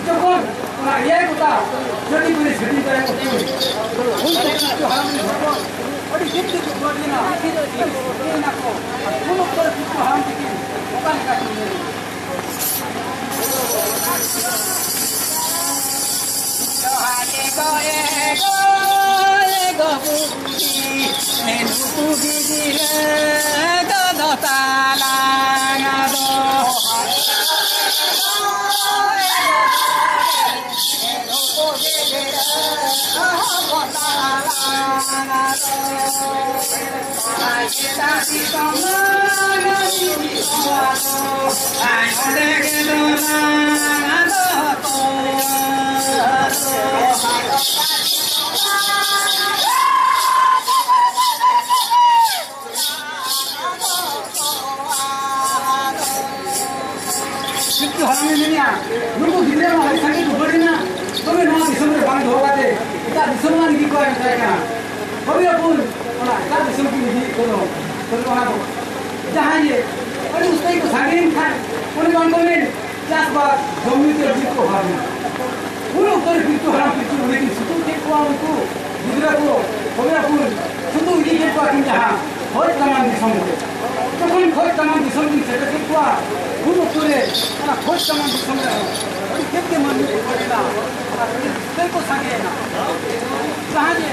ᱡᱚᱠᱷᱚᱱ ᱚᱱᱟ ᱮᱭᱟᱭ ᱜᱚᱴᱟ ᱡᱟᱹᱛᱤ ᱯᱟᱹᱨᱤᱥ ᱦᱟᱹᱴᱤᱧ ᱛᱟᱭᱚᱢ ᱩᱱᱠᱤᱱ, ᱩᱱ ᱡᱚᱠᱷᱚᱱ ᱦᱟᱲᱟᱢ ᱨᱮᱱ ᱦᱚᱯᱚᱱ ᱟᱹᱰᱤ ᱡᱳᱨ ᱛᱮᱠᱚ ᱜᱚᱡ ᱞᱮᱱᱟ, ᱟᱹᱰᱤ ᱡᱳᱨ ᱛᱮᱠᱚ ᱜᱚᱡ ᱞᱮᱱᱟ ᱠᱚ᱾ ᱟᱨ ᱩᱱ ᱚᱠᱛᱚ ᱨᱮ ᱠᱤᱱᱛᱩ ᱦᱟᱲᱟᱢ ᱛᱟᱹᱠᱤᱱ ᱚᱠᱟ ᱞᱮᱠᱟ ᱠᱤᱱ ᱢᱮᱱᱟ? ᱠᱤᱱᱛᱩ ᱦᱟᱲᱟᱢᱮ ᱢᱮᱱᱮᱜᱼᱟ, ᱱᱩᱠᱩ ᱜᱤᱫᱽᱨᱟᱹ ᱢᱟ ᱟᱹᱰᱤ ᱥᱟᱸᱜᱮ ᱠᱚ ᱵᱟᱹᱲ ᱮᱱᱟ, ᱛᱚᱵᱮ ᱱᱚᱣᱟ ᱫᱤᱥᱚᱢ ᱨᱮ ᱵᱟᱝ ᱫᱚᱦᱚ ᱠᱟᱛᱮ ᱮᱴᱟᱜ ᱫᱤᱥᱚᱢ ᱞᱟᱝ ᱤᱫᱤ ᱠᱚᱣᱟ ᱢᱮᱛᱟᱭ ᱠᱟᱱᱟ᱾ ᱦᱳᱭ ᱟᱵᱚ ᱚᱱᱟ ᱮᱴᱟᱜ ᱫᱤᱥᱚᱢ ᱠᱚ ᱤᱫᱤᱭᱮᱫ ᱠᱚᱫᱚ, ᱛᱚᱵᱮ ᱚᱱᱟ ᱫᱚ ᱡᱟᱦᱟᱸᱭ ᱡᱮ ᱟᱹᱰᱤ ᱩᱥᱛᱟᱹᱭ ᱠᱚ ᱥᱟᱸᱜᱮᱭᱮᱱ ᱠᱷᱟᱱ, ᱚᱱᱮ ᱵᱟᱝ ᱠᱚ ᱢᱮᱱ, ᱪᱟᱥᱵᱟᱥ ᱡᱚᱢ ᱧᱩ ᱛᱮ ᱟᱹᱰᱤ ᱠᱚ ᱚᱵᱷᱟᱵ ᱮᱱᱟ᱾ ᱩᱱ ᱚᱠᱛᱚ ᱨᱮ ᱯᱤᱞᱪᱩ ᱦᱟᱲᱟᱢ ᱯᱤᱞᱪᱩ ᱵᱩᱲᱦᱤ ᱠᱤᱱ ᱥᱩᱛᱩᱜ ᱠᱮᱫ ᱠᱚᱣᱟ, ᱩᱱᱠᱩ ᱜᱤᱫᱽᱨᱟᱹ ᱠᱚ, ᱠᱚᱲᱟ ᱠᱚ ᱥᱩᱛᱩᱜ ᱤᱫᱤ ᱠᱮᱫ ᱠᱚᱣᱟ ᱠᱤᱱ ᱡᱟᱦᱟᱸ ᱠᱷᱚᱡ ᱫᱟᱢᱟᱱ ᱫᱤᱥᱚᱢ ᱨᱮ᱾ ᱡᱚᱠᱷᱚᱱ ᱠᱷᱚᱡ ᱫᱟᱢᱟᱱ ᱫᱤᱥᱚᱢ ᱠᱤᱱ ᱥᱮᱴᱮᱨ ᱠᱮᱫ ᱠᱚᱣᱟ, ᱩᱱ ᱚᱠᱛᱚ ᱨᱮ ᱚᱱᱟ ᱠᱷᱚᱡ ᱫᱟᱢᱟᱱ ᱫᱤᱥᱚᱢ ᱨᱮ ᱟᱹᱰᱤ ᱛᱮᱫ ᱜᱮ ᱢᱟᱹᱱᱢᱤ ᱠᱚ ᱠᱷᱚᱡ ᱮᱱᱟ ᱟᱨ ᱟᱹᱰᱤ ᱩᱥᱛᱟᱹᱭ ᱠᱚ ᱥᱟᱸᱜᱮᱭᱮᱱᱟ᱾ ᱡᱟᱦᱟᱸ ᱡᱮ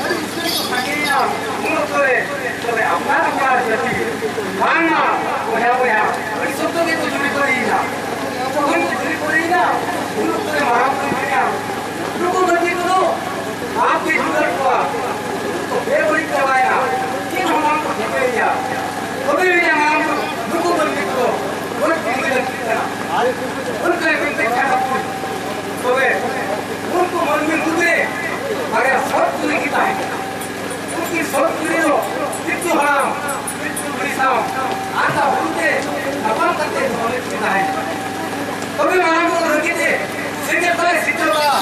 ᱟᱹᱰᱤ ᱩᱥᱛᱟᱹᱭ ᱠᱚ ᱥᱟᱸᱜᱮᱭᱮᱱᱟ, ᱩᱱ ᱚᱠᱛᱚ ᱨᱮ ᱛᱚᱵᱮ ᱟᱯᱱᱟᱨ ᱟᱯᱱᱟᱨ ᱡᱟᱹᱛᱤ ᱵᱟᱝᱢᱟ ᱵᱚᱭᱦᱟ ᱵᱚᱭᱦᱟ ᱟᱹᱰᱤ ᱥᱚᱠᱛᱚ ᱜᱮᱠᱚ ᱡᱩᱨᱤ ᱯᱟᱹᱨᱤᱭᱮᱱᱟ᱾ ᱡᱚᱠᱷᱚᱱ ᱠᱚ ᱡᱩᱨᱤ ᱯᱟᱹᱨᱤᱭᱮᱱᱟ, ᱩᱱ ᱚᱠᱛᱚ ᱨᱮ ᱢᱟᱨᱟᱝ ᱵᱩᱨᱩ ᱢᱮᱱᱟ, ᱱᱩᱠᱩ ᱢᱟᱹᱱᱢᱤ ᱠᱚᱫᱚ ᱟᱯ ᱯᱮ ᱡᱩᱜᱟᱹᱲ ᱠᱚᱣᱟ, ᱱᱩᱠᱩ ᱫᱚ ᱵᱮᱵᱟᱹᱲᱤᱡ ᱪᱟᱵᱟᱭᱮᱱᱟ, ᱪᱮᱫ ᱦᱚᱸ ᱵᱟᱝ ᱠᱚ ᱴᱷᱤᱠᱟᱹᱭᱮᱫᱼᱟ᱾ ᱛᱚᱵᱮ ᱢᱮᱱᱟ ᱢᱟᱨᱟᱝ ᱵᱩᱨᱩ, ᱱᱩᱠᱩ ᱢᱟᱹᱱᱢᱤ ᱠᱚᱫᱚ ᱜᱚᱡ ᱜᱤᱰᱤ ᱞᱟᱹᱠᱛᱤ ᱠᱟᱱᱟ᱾ ᱚᱱᱠᱟ ᱢᱮᱱᱛᱮ ᱠᱷᱟᱱ ᱛᱚᱵᱮ ᱩᱱᱠᱩ ᱢᱟᱹᱱᱢᱤ ᱢᱩᱫᱽᱨᱮ ᱵᱟᱨᱭᱟ ᱥᱚᱛ ᱠᱩᱲᱤ ᱠᱤᱱ ᱛᱟᱦᱮᱸ ᱠᱟᱱᱟ᱾ ᱩᱱᱠᱤᱱ ᱥᱚᱛ ᱠᱩᱲᱤ ᱫᱚ ᱯᱤᱞᱪᱩ ᱦᱟᱲᱟᱢ, ᱯᱤᱞᱪᱩ ᱵᱩᱲᱦᱤ ᱥᱟᱶ ᱟᱨᱫᱟ ᱵᱩᱨᱩ ᱛᱮ ᱧᱟᱯᱟᱢ ᱠᱟᱛᱮ ᱫᱚᱦᱚ ᱞᱮᱫ ᱠᱤᱱ ᱛᱟᱦᱮᱸ ᱠᱟᱱᱟ᱾ ᱛᱚᱵᱮ ᱢᱟᱨᱟᱝ ᱵᱩᱨᱩ ᱨᱟᱹᱜᱤ ᱛᱮ ᱥᱮᱸᱜᱮᱞ ᱫᱟᱨᱮ ᱥᱤᱨᱡᱟᱹᱣ ᱞᱮᱫᱟ᱾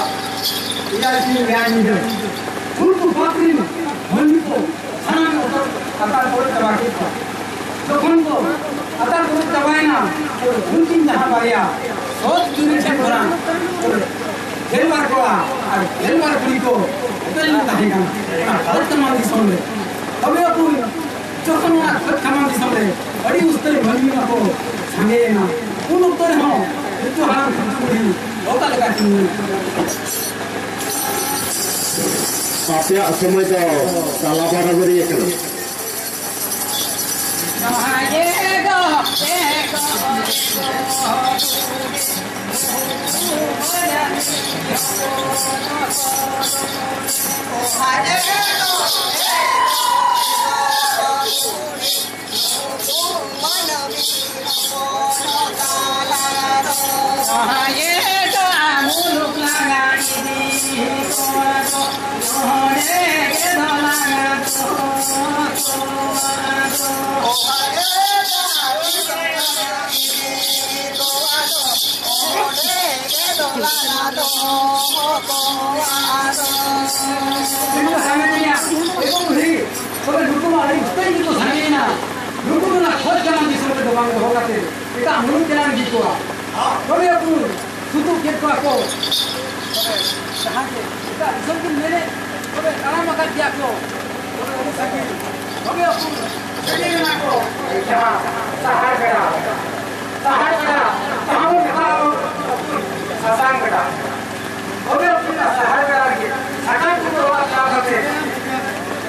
ᱮᱭᱟᱭ ᱥᱤᱧ ᱮᱭᱟᱭ ᱧᱤᱫᱟᱹ ᱩᱱᱠᱩ ᱯᱟᱯ ᱨᱤᱱ ᱢᱟᱹᱱᱢᱤ ᱠᱚ ᱥᱟᱱᱟᱢ ᱠᱚ ᱟᱛᱟᱨ ᱠᱚᱨᱮ ᱪᱟᱵᱟ ᱠᱮᱫ ᱠᱚᱣᱟ᱾ ᱡᱚᱠᱷᱚᱱ ᱠᱚ ᱟᱛᱟᱨ ᱠᱚᱨᱮ ᱪᱟᱵᱟᱭᱮᱱᱟ, ᱩᱱᱠᱤᱱ ᱡᱟᱦᱟᱸ ᱵᱟᱨᱭᱟ ᱥᱚᱛ ᱠᱩᱲᱤ ᱴᱷᱮᱱ ᱠᱷᱚᱱᱟᱜ ᱜᱮᱞᱵᱟᱨ ᱠᱚᱲᱟ ᱟᱨ ᱜᱮᱞᱵᱟᱨ ᱠᱩᱲᱤ ᱠᱚ ᱮᱯᱮᱞ ᱞᱮ ᱛᱟᱦᱮᱸ ᱠᱟᱱᱟ ᱚᱱᱟ ᱵᱷᱟᱨᱚᱛ ᱠᱟᱢᱟᱱ ᱫᱤᱥᱚᱢ ᱨᱮ᱾ ᱛᱚᱵᱮ ᱟᱵᱚ ᱡᱚᱠᱷᱚᱱ ᱚᱱᱟ ᱵᱷᱟᱨᱚᱛ ᱠᱟᱢᱟᱱ ᱫᱤᱥᱚᱢ ᱨᱮ ᱟᱹᱰᱤ ᱩᱥᱛᱟᱹᱨ ᱢᱟᱹᱱᱢᱤ ᱢᱟᱠᱚ ᱥᱟᱸᱜᱮᱭᱮᱱᱟ, ᱩᱱ ᱚᱠᱛᱚ ᱨᱮᱦᱚᱸ ᱱᱩᱠᱩ ᱦᱟᱲᱟᱢ ᱠᱷᱩᱨᱫᱩ ᱵᱩᱲᱦᱤ ᱚᱠᱟ ᱞᱮᱠᱟ ᱠᱤᱱ ᱢᱮᱱᱟ? ᱟᱯᱮᱭᱟᱜ ᱥᱚᱢᱚᱭ ᱫᱚ ᱛᱟᱞᱟ ᱵᱟᱨᱟᱵᱟᱹᱨᱤ ᱟᱠᱟᱱᱟ᱾ ᱛᱚᱵᱮ ᱱᱩᱠᱩ ᱢᱟ ᱟᱹᱰᱤ ᱩᱥᱛᱟᱹᱨ ᱜᱮᱠᱚ ᱥᱟᱸᱜᱮᱭᱮᱱᱟ᱾ ᱱᱩᱠᱩ ᱫᱚ ᱚᱱᱟ ᱠᱷᱚᱡᱽ ᱡᱟᱱᱟᱢ ᱫᱤᱥᱚᱢ ᱨᱮᱫᱚ ᱵᱟᱝ ᱫᱚᱦᱚ ᱠᱟᱛᱮ ᱮᱴᱟᱜ ᱢᱩᱞᱩᱠ ᱪᱟᱞᱟᱣ ᱤᱫᱤ ᱠᱚᱣᱟ᱾ ᱛᱚᱵᱮ ᱟᱵᱚ ᱥᱩᱛᱩᱜ ᱠᱮᱫ ᱠᱚᱣᱟ ᱠᱚ᱾ ᱛᱚᱵᱮ ᱡᱟᱦᱟᱸ ᱜᱮ ᱮᱴᱟᱜ ᱫᱤᱥᱚᱢ ᱠᱤᱱ ᱢᱮᱱᱮᱫ, ᱛᱚᱵᱮ ᱛᱟᱲᱟᱢ ᱟᱠᱟᱫ ᱜᱮᱭᱟ ᱠᱚ᱾ ᱛᱚᱵᱮ ᱟᱹᱰᱤ ᱥᱟᱺᱜᱤᱧ᱾ ᱛᱚᱵᱮ ᱟᱵᱚ ᱥᱟᱺᱜᱤᱧ ᱨᱮᱱᱟᱜ ᱠᱚ ᱡᱟᱦᱟᱸ ᱥᱟᱦᱟᱨ ᱵᱮᱲᱟ, ᱥᱟᱦᱟᱨ ᱵᱮᱲᱟ, ᱡᱟᱦᱟᱸ ᱵᱚᱱ ᱢᱮᱛᱟᱜᱼᱟ ᱥᱟᱥᱟᱝ ᱵᱮᱲᱟ᱾ ᱛᱚᱵᱮ ᱟᱵᱚ ᱥᱟᱦᱟᱨ ᱵᱮᱲᱟ ᱨᱮᱜᱮ ᱥᱟᱠᱟᱢ ᱠᱚ ᱨᱚᱦᱚᱲ ᱪᱟᱞᱟᱣ ᱠᱟᱛᱮ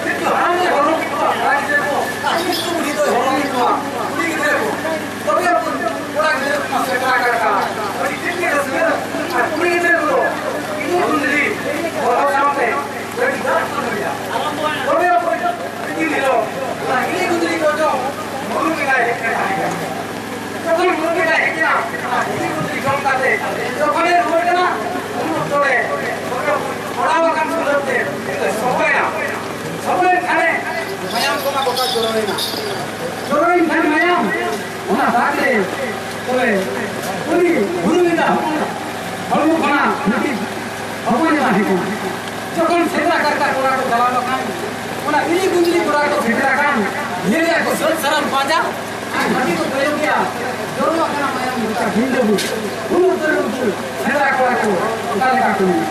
ᱠᱤᱱᱛᱩ ᱦᱟᱲᱟᱢ ᱮ ᱦᱚᱨᱚᱜ ᱠᱮᱫ ᱠᱚᱣᱟ, ᱠᱚᱲᱟ ᱜᱤᱫᱽᱨᱟᱹ ᱠᱚ, ᱟᱨ ᱠᱤᱱᱛᱩ ᱵᱩᱲᱦᱤ ᱫᱚᱭ ᱦᱚᱨᱚᱜ ᱠᱮᱫ ᱠᱚᱣᱟ, ᱠᱩᱲᱤ ᱜᱤᱫᱽᱨᱟᱹ ᱠᱚ᱾ ᱛᱚᱵᱮ ᱟᱵᱚ ᱠᱚᱲᱟ ᱜᱤᱫᱽᱨᱟᱹ ᱠᱚ ᱥᱮᱴᱮᱨ ᱟᱠᱟᱫ ᱟᱹᱰᱤ ᱛᱮᱫ ᱜᱮ ᱨᱟᱹᱥᱠᱟᱹ᱾ ᱟᱨ ᱠᱩᱲᱤ ᱜᱤᱫᱽᱨᱟᱹ ᱠᱚᱫᱚ ᱤᱧ ᱠᱩᱸᱫᱽᱨᱤ ᱦᱚᱨᱚᱜ ᱥᱟᱶᱛᱮ ᱟᱹᱰᱤ ᱫᱟᱜ ᱠᱚ ᱧᱩᱭᱟ᱾ ᱛᱚᱵᱮ ᱟᱵᱚ ᱢᱤᱫ ᱫᱤᱱ ᱦᱤᱞᱳᱜ ᱚᱱᱟ ᱤᱞᱤ ᱠᱩᱸᱫᱽᱨᱤ ᱠᱚ ᱡᱚᱢ ᱢᱩᱨᱩ ᱵᱮᱲᱟᱭ ᱦᱮᱡ ᱠᱟᱱ ᱛᱟᱦᱮᱸ ᱠᱟᱱᱟ᱾ ᱡᱚᱠᱷᱚᱱ ᱢᱩᱨᱩ ᱵᱮᱲᱟᱭ ᱦᱮᱡ ᱮᱱᱟ, ᱚᱱᱟ ᱤᱞᱤ ᱠᱩᱸᱫᱽᱨᱤ ᱡᱚᱢ ᱠᱟᱛᱮ ᱡᱚᱠᱷᱚᱱᱮ ᱨᱩᱣᱟᱹᱲ ᱠᱟᱱᱟ, ᱩᱱ ᱚᱠᱛᱚ ᱨᱮ ᱡᱚᱠᱷᱚᱱ ᱯᱚᱲᱟᱣ ᱟᱠᱟᱱ ᱥᱩᱞᱟᱹᱢ ᱛᱮ ᱩᱱᱤ ᱫᱚᱭ ᱥᱚᱵᱚᱭᱮᱱᱟ᱾ ᱥᱚᱵᱚᱭᱮᱱ ᱠᱷᱟᱱᱮ ᱢᱟᱭᱟᱢ ᱠᱚᱢᱟ ᱜᱚᱴᱟ ᱡᱚᱨᱚᱭᱮᱱᱟ᱾ ᱡᱚᱨᱚᱭᱮᱱ ᱠᱷᱟᱱ ᱢᱟᱭᱟᱢ ᱚᱱᱟ ᱫᱟᱜ ᱨᱮ ᱛᱚᱵᱮ ᱩᱱᱤ ᱵᱩᱨᱩ ᱮᱸᱜᱟ ᱦᱚᱲᱢᱚ ᱠᱷᱚᱱᱟᱜ ᱢᱤᱫᱴᱤᱡ ᱦᱚᱯᱚᱱ ᱮ ᱛᱟᱦᱮᱸ ᱠᱟᱱᱟ᱾ ᱡᱚᱠᱷᱚᱱ ᱥᱮᱸᱫᱽᱨᱟ ᱠᱟᱨᱠᱟ ᱠᱚᱲᱟ ᱠᱚ ᱪᱟᱞᱟᱣ ᱟᱠᱟᱱ, ᱚᱱᱟ ᱤᱞᱤ ᱜᱩᱸᱫᱽᱨᱤ ᱠᱚᱲᱟ ᱠᱚ ᱥᱮᱴᱮᱨ ᱟᱠᱟᱱ, ᱧᱮᱞᱮᱜᱼᱟ ᱠᱚ ᱥᱟᱹᱛ ᱥᱟᱨᱟᱢ ᱯᱟᱸᱡᱟ, ᱟᱨ ᱦᱟᱹᱛᱤ ᱠᱚ ᱠᱚᱭᱚᱜ ᱜᱮᱭᱟ, ᱡᱚᱨᱚ ᱟᱠᱟᱱᱟ ᱢᱟᱭᱟᱢ ᱜᱚᱴᱟ᱾ ᱦᱤᱞᱳᱜ ᱩᱱ ᱚᱠᱛᱚ ᱨᱮ ᱩᱱᱠᱩ ᱥᱮᱸᱫᱽᱨᱟ ᱠᱚᱣᱟ ᱠᱚ, ᱚᱠᱟ ᱞᱮᱠᱟ ᱠᱚ ᱢᱮᱱᱟ?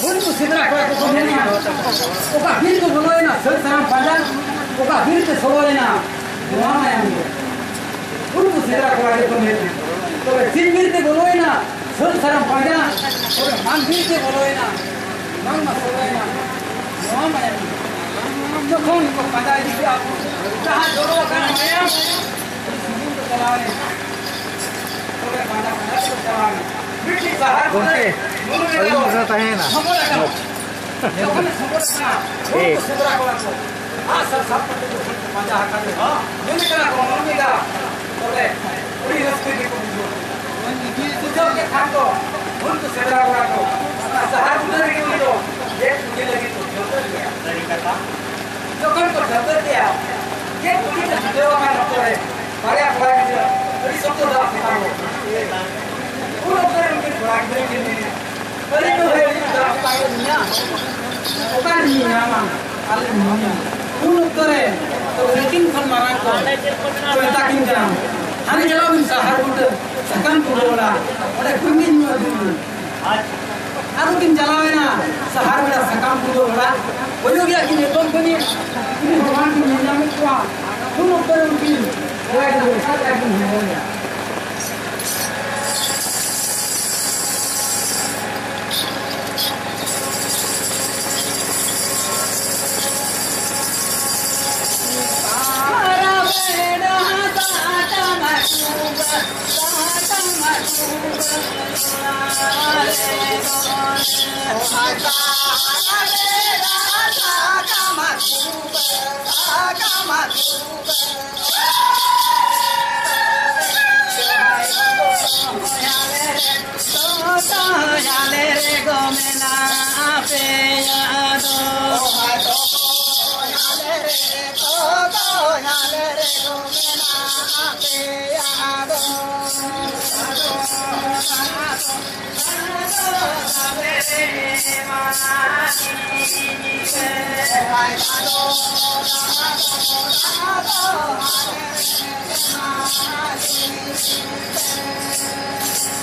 ᱩᱱᱠᱩ ᱥᱮᱸᱫᱽᱨᱟ ᱠᱚᱲᱟ ᱠᱚᱠᱚ ᱢᱮᱱᱟ, ᱚᱠᱟ ᱵᱤᱨ ᱠᱚ ᱵᱚᱞᱚᱭᱮᱱᱟ ᱥᱟᱹᱛ ᱥᱟᱨᱟᱢ ᱯᱟᱸᱡᱟ, ᱚᱠᱟ ᱵᱤᱨ ᱛᱮ ᱥᱚᱞᱚᱭᱮᱱᱟ ᱱᱚᱣᱟ ᱢᱟᱭᱟᱢ ᱜᱮ᱾ ᱩᱱᱠᱩ ᱥᱮᱸᱫᱽᱨᱟ ᱠᱚᱲᱟ ᱜᱮᱠᱚ ᱢᱮᱱᱟ, ᱛᱚᱵᱮ ᱪᱮᱫ ᱵᱤᱨ ᱛᱮ ᱵᱚᱞᱚᱭᱮᱱᱟ ᱥᱟᱹᱛ ᱥᱟᱨᱟᱢ ᱯᱟᱸᱡᱟ, ᱛᱚᱵᱮ ᱢᱟᱱ ᱵᱤᱨ ᱛᱮ ᱵᱚᱞᱚᱭᱮᱱᱟ ᱵᱟᱝᱢᱟ ᱥᱚᱞᱚᱭᱮᱱᱟ ᱱᱚᱣᱟ ᱢᱟᱭᱟᱢ ᱜᱮ᱾ ᱡᱚᱠᱷᱚᱱ ᱠᱚ ᱯᱟᱸᱡᱟ ᱤᱫᱤ ᱠᱮᱫᱟ, ᱡᱟᱦᱟᱸ ᱡᱚᱨᱚ ᱟᱠᱟᱱ ᱢᱟᱭᱟᱢ ᱥᱩᱱᱩᱢ ᱠᱚ ᱪᱟᱞᱟᱣ ᱮᱱᱟ᱾ ᱜᱚᱢᱠᱮ, ᱟᱹᱞᱤᱧ ᱢᱤᱫ ᱫᱷᱟᱣ ᱛᱟᱦᱮᱸᱭᱮᱱᱟ᱾ ᱴᱷᱤᱠ᱾ ᱡᱚᱠᱷᱚᱱ ᱠᱚ ᱴᱷᱟᱹᱣᱠᱟᱹ ᱠᱮᱜᱼᱟ ᱡᱮ ᱠᱩᱲᱤ ᱠᱚ ᱪᱷᱩᱴᱟᱹᱣ ᱟᱠᱟᱱ ᱚᱠᱛᱚ ᱨᱮ ᱵᱟᱨᱭᱟ ᱠᱚᱲᱟ ᱜᱤᱫᱽᱨᱟᱹ ᱟᱹᱰᱤ ᱥᱚᱠᱛᱚ ᱫᱟᱜ ᱛᱮᱛᱟᱝ ᱞᱮᱱᱟ᱾ ᱩᱱ ᱚᱠᱛᱚ ᱨᱮ ᱩᱱᱠᱤᱱ ᱠᱚᱲᱟ ᱜᱤᱫᱽᱨᱟᱹ ᱠᱤᱱ ᱢᱮᱱᱮᱫᱼᱟ, ᱚᱠᱟ ᱨᱮ ᱧᱟᱢᱟ? ᱟᱞᱮ ᱢᱚᱱᱮ ᱩᱱ ᱚᱠᱛᱚ ᱨᱮ ᱛᱚ ᱩᱱᱠᱤᱱ ᱠᱷᱚᱱ ᱢᱟᱨᱟᱝ ᱠᱚ ᱢᱮᱛᱟ ᱠᱤᱱ ᱠᱟᱱᱟ, ᱦᱟᱱᱮ ᱪᱟᱞᱟᱣ ᱵᱤᱱ ᱥᱟᱦᱟᱨ ᱵᱩᱴᱟᱹ ᱥᱟᱠᱟᱢ ᱠᱩᱰᱟᱹ ᱚᱲᱟᱜ, ᱚᱸᱰᱮ ᱠᱷᱚᱱ ᱜᱮ ᱧᱩ ᱟᱹᱜᱩ ᱵᱤᱱ᱾ ᱟᱫᱚ ᱠᱤᱱ ᱪᱟᱞᱟᱣ ᱮᱱᱟ ᱥᱟᱦᱟᱨ ᱵᱮᱲᱟ ᱥᱟᱠᱟᱢ ᱠᱩᱰᱟᱹ ᱚᱲᱟᱜ᱾ ᱠᱚᱭᱚᱜ ᱜᱮᱭᱟ ᱠᱤᱱ ᱮᱛᱚᱢ ᱠᱷᱚᱱᱤ ᱩᱱᱤ ᱦᱚᱲ ᱵᱟᱝ ᱠᱤᱱ ᱧᱮᱞ ᱧᱟᱢᱮᱫ ᱠᱚᱣᱟ᱾ ᱩᱱ ᱚᱠᱛᱚ ᱨᱮ ᱩᱱᱠᱤᱱ ᱠᱚᱲᱟ ᱜᱤᱫᱽᱨᱟᱹ ᱚᱠᱟ ᱞᱮᱠᱟ ᱠᱤᱱ ᱦᱚᱦᱚᱭᱟ?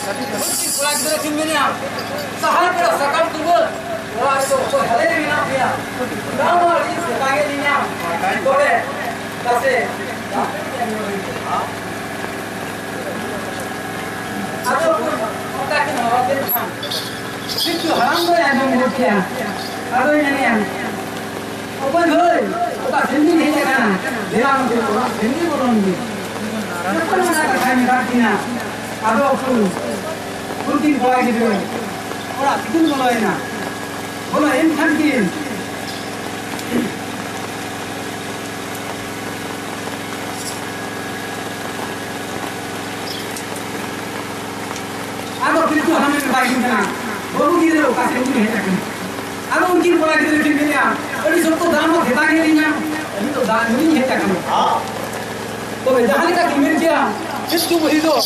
ᱠᱟᱹᱴᱤᱡ ᱠᱚᱲᱟ ᱜᱤᱫᱽᱨᱟᱹ ᱠᱤᱱ ᱢᱮᱱᱮᱜᱼᱟ, ᱥᱟᱦᱟᱨ ᱯᱮᱲᱟ ᱥᱟᱠᱟᱢ ᱛᱩᱢᱟᱹᱞ, ᱚᱲᱟᱜ ᱨᱮᱫᱚ ᱚᱠᱚᱭ ᱦᱟᱞᱮ ᱨᱮ ᱢᱮᱱᱟᱜ ᱯᱮᱭᱟ? ᱫᱟᱜ ᱢᱟ ᱟᱹᱰᱤ ᱛᱮᱛᱟᱝ ᱮᱫ ᱞᱤᱧᱟ, ᱛᱚᱵᱮ ᱛᱟᱥᱮ ᱫᱟᱜ ᱠᱟᱹᱴᱤᱡ ᱮᱢ ᱧᱩ ᱞᱤᱧᱟ᱾ ᱟᱫᱚ ᱚᱱᱠᱟ ᱠᱤᱱ ᱦᱚᱦᱚ ᱠᱮᱫ ᱠᱷᱟᱱ, ᱠᱤᱱᱛᱩ ᱦᱟᱲᱟᱢ ᱫᱚᱭ ᱟᱸᱡᱚᱢ ᱜᱚᱫ ᱠᱮᱜᱼᱟ᱾ ᱟᱫᱚᱭ ᱢᱮᱱᱮᱜᱼᱟ, ᱚᱠᱚᱭ ᱵᱷᱟᱹᱭ, ᱚᱠᱟ ᱥᱮᱱ ᱵᱤᱱ ᱦᱮᱡ ᱟᱠᱟᱱᱟ? ᱫᱮᱞᱟ ᱱᱚᱛᱮ ᱚᱲᱟᱜ ᱥᱮᱱ ᱜᱮ ᱵᱚᱞᱚᱱ ᱵᱤᱱ᱾ ᱡᱚᱛᱚ ᱚᱱᱟ ᱠᱟᱛᱷᱟᱭ ᱢᱮᱛᱟᱫ ᱠᱤᱱᱟ᱾ ᱟᱫᱚ ᱩᱱᱠᱩ ᱠᱩᱲᱠᱤᱱ ᱠᱚᱲᱟ ᱜᱤᱫᱽᱨᱟᱹ ᱚᱲᱟᱜ ᱛᱮᱠᱤᱱ ᱵᱚᱞᱚᱭᱮᱱᱟ᱾ ᱵᱚᱞᱚ ᱮᱱ ᱠᱷᱟᱱ ᱠᱤᱱ ᱟᱫᱚ ᱠᱤᱱᱛᱩ ᱦᱟᱱᱮ ᱢᱮᱛᱟ ᱠᱤᱱ ᱠᱟᱱᱟ, "ᱵᱟᱹᱵᱩ ᱜᱤᱫᱽᱨᱟᱹ, ᱚᱠᱟ ᱥᱮᱫ ᱵᱤᱱ ᱦᱮᱡ ᱟᱠᱟᱱᱟ?" ᱟᱫᱚ ᱩᱱᱠᱤᱱ ᱠᱚᱲᱟ ᱜᱤᱫᱽᱨᱟᱹ ᱠᱤᱱ ᱢᱮᱱᱮᱜᱼᱟ, "ᱟᱹᱰᱤ ᱥᱚᱠᱛᱚ ᱫᱟᱜ ᱢᱟ ᱛᱮᱛᱟᱝ ᱮᱫ ᱞᱤᱧᱟ, ᱟᱹᱞᱤᱧ ᱫᱚ ᱫᱟᱜ ᱧᱩ ᱞᱤᱧ ᱦᱮᱡ ᱟᱠᱟᱱᱟ᱾" ᱛᱚᱵᱮ ᱡᱟᱦᱟᱸ ᱞᱮᱠᱟ ᱠᱤᱱ ᱢᱮᱱ ᱠᱮᱜᱼᱟ, ᱠᱤᱱᱛᱩ ᱩᱱᱤ ᱫᱚ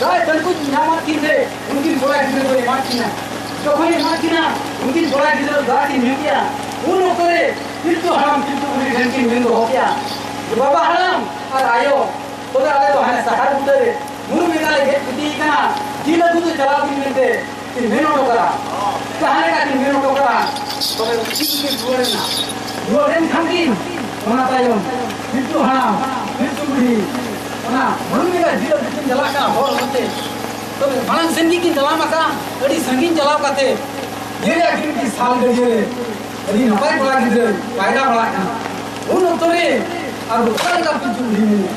ᱫᱟᱜ ᱛᱟᱹᱨᱠᱩᱡ ᱧᱟᱢᱟᱫ ᱠᱤᱱ ᱛᱮ ᱩᱱᱠᱤᱱ ᱠᱚᱲᱟ ᱜᱤᱫᱽᱨᱟᱹ ᱫᱚᱭ ᱮᱢᱟᱫ ᱠᱤᱱᱟ᱾ ᱡᱚᱠᱷᱚᱱ ᱮᱢᱟᱜ ᱠᱤᱱᱟ, ᱩᱱᱠᱤᱱ ᱠᱚᱲᱟ ᱜᱤᱫᱽᱨᱟᱹ ᱫᱟᱜ ᱠᱤᱱ ᱧᱩ ᱠᱮᱜᱼᱟ᱾ ᱩᱱ ᱚᱠᱛᱚ ᱨᱮ ᱯᱤᱞᱪᱩ ᱦᱟᱲᱟᱢ ᱯᱤᱞᱪᱩ ᱵᱩᱲᱦᱤ ᱴᱷᱮᱱ ᱠᱤᱱ ᱢᱮᱱ ᱫᱚᱦᱚ ᱠᱮᱜᱼᱟ, "ᱵᱟᱵᱟ ᱦᱟᱲᱟᱢ ᱟᱨ ᱟᱭᱳ, ᱛᱚᱵᱮ ᱟᱞᱮ ᱫᱚ ᱦᱟᱱᱮ ᱥᱟᱦᱟᱨ ᱵᱩᱴᱟᱹ ᱨᱮ ᱢᱩᱨᱩᱢ ᱮᱸᱜᱟ ᱞᱮ ᱜᱮᱫ ᱠᱩᱴᱤ ᱠᱟᱱᱟ, ᱡᱤᱞ ᱟᱹᱜᱩ ᱫᱚ ᱪᱟᱞᱟᱣ ᱵᱤᱱ ᱢᱮᱱᱛᱮ ᱠᱤᱱ ᱢᱮᱱ ᱦᱚᱴᱚ ᱠᱟᱫᱟ᱾" ᱡᱟᱦᱟᱸ ᱞᱮᱠᱟ ᱠᱤᱱ ᱢᱮᱱ ᱦᱚᱴᱚ ᱠᱟᱫᱟ, ᱛᱚᱵᱮ ᱩᱱᱠᱤᱱ ᱠᱤᱱ ᱨᱩᱣᱟᱹᱲ ᱮᱱᱟ᱾ ᱨᱩᱣᱟᱹᱲ ᱮᱱ ᱠᱷᱟᱱ ᱠᱤᱱ, ᱚᱱᱟ ᱛᱟᱭᱚᱢ ᱯᱤᱞᱪᱩ ᱦᱟᱲᱟᱢ ᱯᱤᱞᱪᱩ ᱵᱩᱲᱦᱤ ᱚᱱᱟ ᱢᱩᱨᱩᱢ ᱮᱸᱜᱟ ᱡᱤᱞ ᱟᱹᱜᱩ ᱠᱤᱱ ᱪᱟᱞᱟᱜ ᱠᱟᱱᱟ ᱦᱚᱨ ᱦᱚᱨᱛᱮ᱾ ᱛᱚᱵᱮ ᱢᱟᱲᱟᱝ ᱥᱮᱱ ᱜᱮᱠᱤᱱ ᱛᱟᱲᱟᱢ ᱟᱠᱟᱫᱼᱟ, ᱟᱹᱰᱤ ᱥᱟᱺᱜᱤᱧ ᱪᱟᱞᱟᱣ ᱠᱟᱛᱮ ᱧᱮᱞᱮᱜᱼᱟ ᱠᱤᱱ ᱢᱤᱫᱴᱤᱡ ᱥᱟᱞ ᱜᱟᱹᱰᱭᱟᱹ ᱨᱮ ᱟᱹᱰᱤ ᱱᱟᱯᱟᱭ ᱠᱚᱲᱟ ᱜᱤᱫᱽᱨᱟᱹ ᱯᱟᱭᱨᱟ ᱵᱟᱲᱟᱜ ᱠᱟᱱᱟ᱾ ᱩᱱ ᱚᱠᱛᱚ ᱨᱮ ᱟᱨ ᱫᱚᱥᱟᱨ ᱞᱮᱠᱟ ᱯᱤᱞᱪᱩ ᱵᱩᱲᱦᱤ ᱢᱮᱱᱟᱭᱟ᱾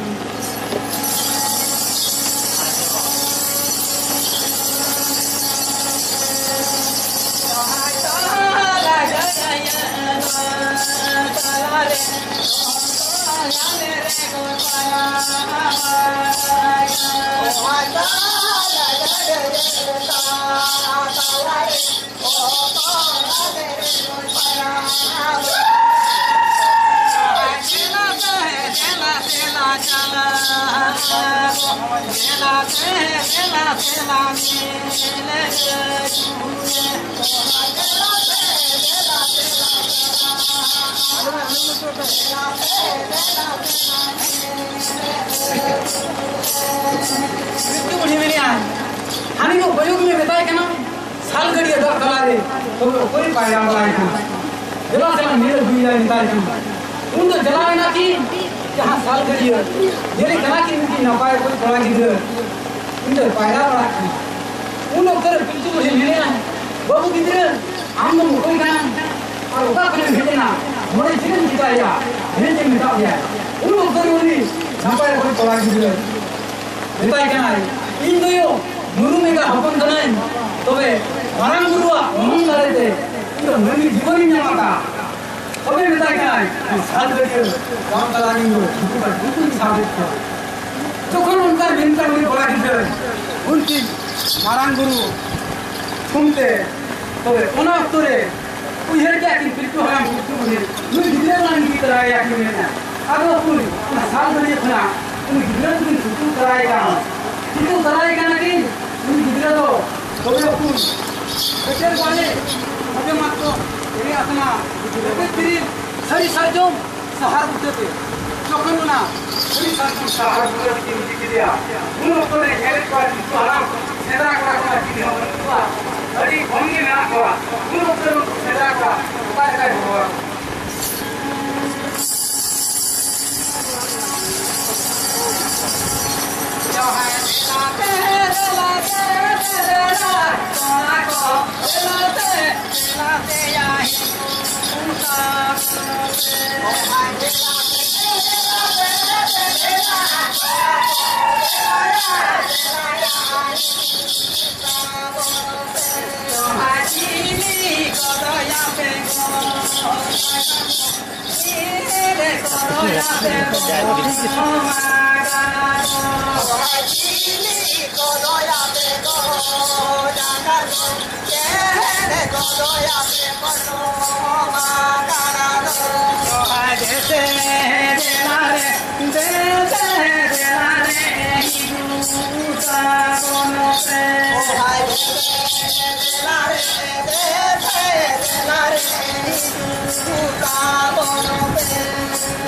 ᱵᱤᱴᱴᱩ ᱵᱩᱲᱦᱤ ᱢᱮᱱᱮᱜᱼᱟᱭ, ᱦᱟᱹᱱᱤ ᱫᱚ ᱵᱟᱹᱭᱩ ᱜᱮᱞᱮ ᱢᱮᱛᱟᱭ ᱠᱟᱱᱟ, ᱥᱟᱞ ᱜᱟᱹᱰᱭᱟᱹ ᱫᱟᱜ ᱛᱟᱞᱟᱨᱮ ᱛᱚᱵᱮ ᱚᱠᱚᱭ ᱯᱟᱭᱨᱟ ᱵᱟᱲᱟᱭ ᱠᱟᱱᱟ? ᱫᱮᱞᱟ ᱪᱟᱞᱟᱜ ᱧᱮᱞ ᱟᱹᱜᱩᱭᱮᱭᱟ ᱢᱮᱛᱟᱭ ᱠᱟᱱᱟ᱾ ᱩᱱ ᱫᱚ ᱪᱟᱞᱟᱣ ᱮᱱᱟ ᱠᱤᱱ ᱡᱟᱦᱟᱸ ᱥᱟᱞ ᱜᱟᱹᱰᱭᱟᱹ, ᱧᱮᱞᱮ ᱠᱟᱱᱟ ᱠᱤᱱ ᱢᱤᱫᱴᱤᱡ ᱱᱟᱯᱟᱭ ᱚᱠᱚᱭ ᱠᱚᱲᱟ ᱜᱤᱫᱽᱨᱟᱹ, ᱩᱱᱤ ᱫᱚᱭ ᱯᱟᱭᱨᱟ ᱵᱟᱲᱟᱜ ᱠᱟᱱᱟ᱾ ᱩᱱ ᱚᱠᱛᱚ ᱨᱮ ᱯᱤᱞᱪᱩ ᱵᱩᱲᱦᱤ ᱢᱮᱱᱮᱜᱼᱟ, "ᱵᱟᱹᱵᱩ ᱜᱤᱫᱽᱨᱟᱹ, ᱟᱢ ᱫᱚᱢ ᱚᱠᱚᱭ ᱠᱟᱱᱟ? ᱟᱨ ᱚᱠᱟ ᱠᱷᱚᱱᱮᱢ ᱦᱮᱡ ᱮᱱᱟ? ᱱᱚᱰᱮ ᱪᱮᱫ ᱮᱢ ᱪᱤᱠᱟᱹᱭᱮᱫᱼᱟ? ᱦᱮᱡ ᱮᱢ ᱢᱮᱛᱟᱜ ᱢᱮᱭᱟ?" ᱩᱱ ᱚᱠᱛᱚ ᱨᱮ ᱩᱱᱤ ᱱᱟᱯᱟᱭ ᱚᱠᱚᱭ ᱠᱚᱲᱟ ᱜᱤᱫᱽᱨᱟᱹ ᱢᱮᱛᱟᱭ ᱠᱟᱱᱟᱭ, "ᱤᱧ ᱫᱚᱭᱳ ᱢᱩᱨᱩᱢ ᱮᱸᱜᱟ ᱦᱚᱯᱚᱱ ᱠᱟᱹᱱᱟᱹᱧ, ᱛᱚᱵᱮ ᱢᱟᱨᱟᱝ ᱵᱩᱨᱩᱣᱟᱜ ᱜᱚᱱᱚᱝ ᱫᱟᱲᱮ ᱛᱮ ᱤᱧ ᱫᱚ ᱢᱟᱹᱱᱢᱤ ᱡᱤᱵᱚᱱᱤᱧ ᱧᱟᱢ ᱟᱠᱟᱫᱼᱟ᱾" ᱛᱚᱵᱮ ᱢᱮᱛᱟᱭ ᱠᱟᱱᱟᱭ, "ᱥᱟᱞ ᱜᱟᱹᱰᱭᱟᱹ ᱵᱟᱝ ᱪᱟᱞᱟᱣ ᱤᱧ ᱫᱚ ᱫᱤᱠᱩ ᱠᱟᱴ ᱫᱤᱠᱩᱧ ᱥᱟᱵᱮᱫ ᱠᱚᱣᱟ᱾" ᱡᱚᱠᱷᱚᱱ ᱚᱱᱠᱟ ᱢᱮᱱ ᱠᱟᱜ ᱩᱱᱤ ᱠᱚᱲᱟ ᱜᱤᱫᱽᱨᱟᱹ, ᱩᱱᱠᱤᱱ ᱢᱟᱨᱟᱝ ᱵᱩᱨᱩ ᱛᱷᱩᱢ ᱛᱮ, ᱛᱚᱵᱮ ᱚᱱᱟ ᱚᱠᱛᱚ ᱨᱮ ᱩᱭᱦᱟᱹᱨ ᱠᱮᱜᱼᱟ ᱠᱤᱱ ᱯᱤᱞᱪᱩ ᱦᱟᱲᱟᱢ ᱯᱤᱞᱪᱩ ᱵᱩᱲᱦᱤ, ᱱᱩᱭ ᱜᱤᱫᱽᱨᱟᱹ ᱢᱟ ᱤᱫᱤ ᱛᱚᱨᱟᱭᱮᱭᱟ ᱠᱤᱱ ᱢᱮᱱᱟ᱾ ᱟᱫᱚ ᱩᱱ ᱚᱱᱟ ᱥᱟᱞ ᱜᱟᱹᱰᱭᱟᱹ ᱠᱷᱚᱱᱟᱜ ᱩᱱᱤ ᱜᱤᱫᱽᱨᱟᱹ ᱫᱚᱠᱤᱱ ᱛᱩᱛᱩ ᱛᱚᱨᱟᱭᱮ ᱠᱟᱱᱟ᱾ ᱛᱩᱛᱩ ᱛᱚᱨᱟᱭᱮ ᱠᱟᱱᱟ ᱠᱤᱱ, ᱩᱱᱤ ᱜᱤᱫᱽᱨᱟᱹ ᱫᱚ ᱛᱚᱵᱮ ᱩᱱ ᱚᱱᱟ ᱨᱮᱵᱮᱫ ᱵᱤᱨᱤᱫ ᱥᱟᱹᱨᱤ ᱥᱟᱨᱡᱚᱢ ᱥᱟᱦᱟᱨ ᱵᱩᱴᱟᱹ ᱛᱮ, ᱡᱚᱠᱷᱚᱱ ᱚᱱᱟ ᱥᱟᱹᱨᱤ ᱥᱟᱨᱡᱚᱢ ᱥᱟᱦᱟᱨ ᱵᱩᱴᱟᱹ ᱛᱮᱠᱤᱱ ᱤᱫᱤ ᱠᱮᱫᱮᱭᱟ, ᱩᱱ ᱚᱠᱛᱚ ᱨᱮ ᱧᱮᱞᱮᱫ ᱠᱚᱣᱟ ᱡᱤᱥᱩ ᱦᱟᱲᱟᱢ ᱥᱮᱸᱫᱽᱨᱟ ᱠᱚᱲᱟ ᱠᱚ ᱪᱤᱞᱤ ᱦᱚᱸ ᱵᱟᱹᱱᱩᱜ ᱠᱚᱣᱟ, ᱟᱹᱰᱤ ᱠᱚᱢ ᱜᱮ ᱢᱮᱱᱟᱜ ᱠᱚᱣᱟ᱾ ᱩᱱ ᱚᱠᱛᱚ ᱨᱮ ᱩᱱᱠᱩ ᱥᱮᱸᱫᱽᱨᱟ ᱠᱚᱣᱟ ᱚᱠᱟ ᱞᱮᱠᱟᱭ ᱦᱚᱦᱚ ᱟᱠᱚᱣᱟ?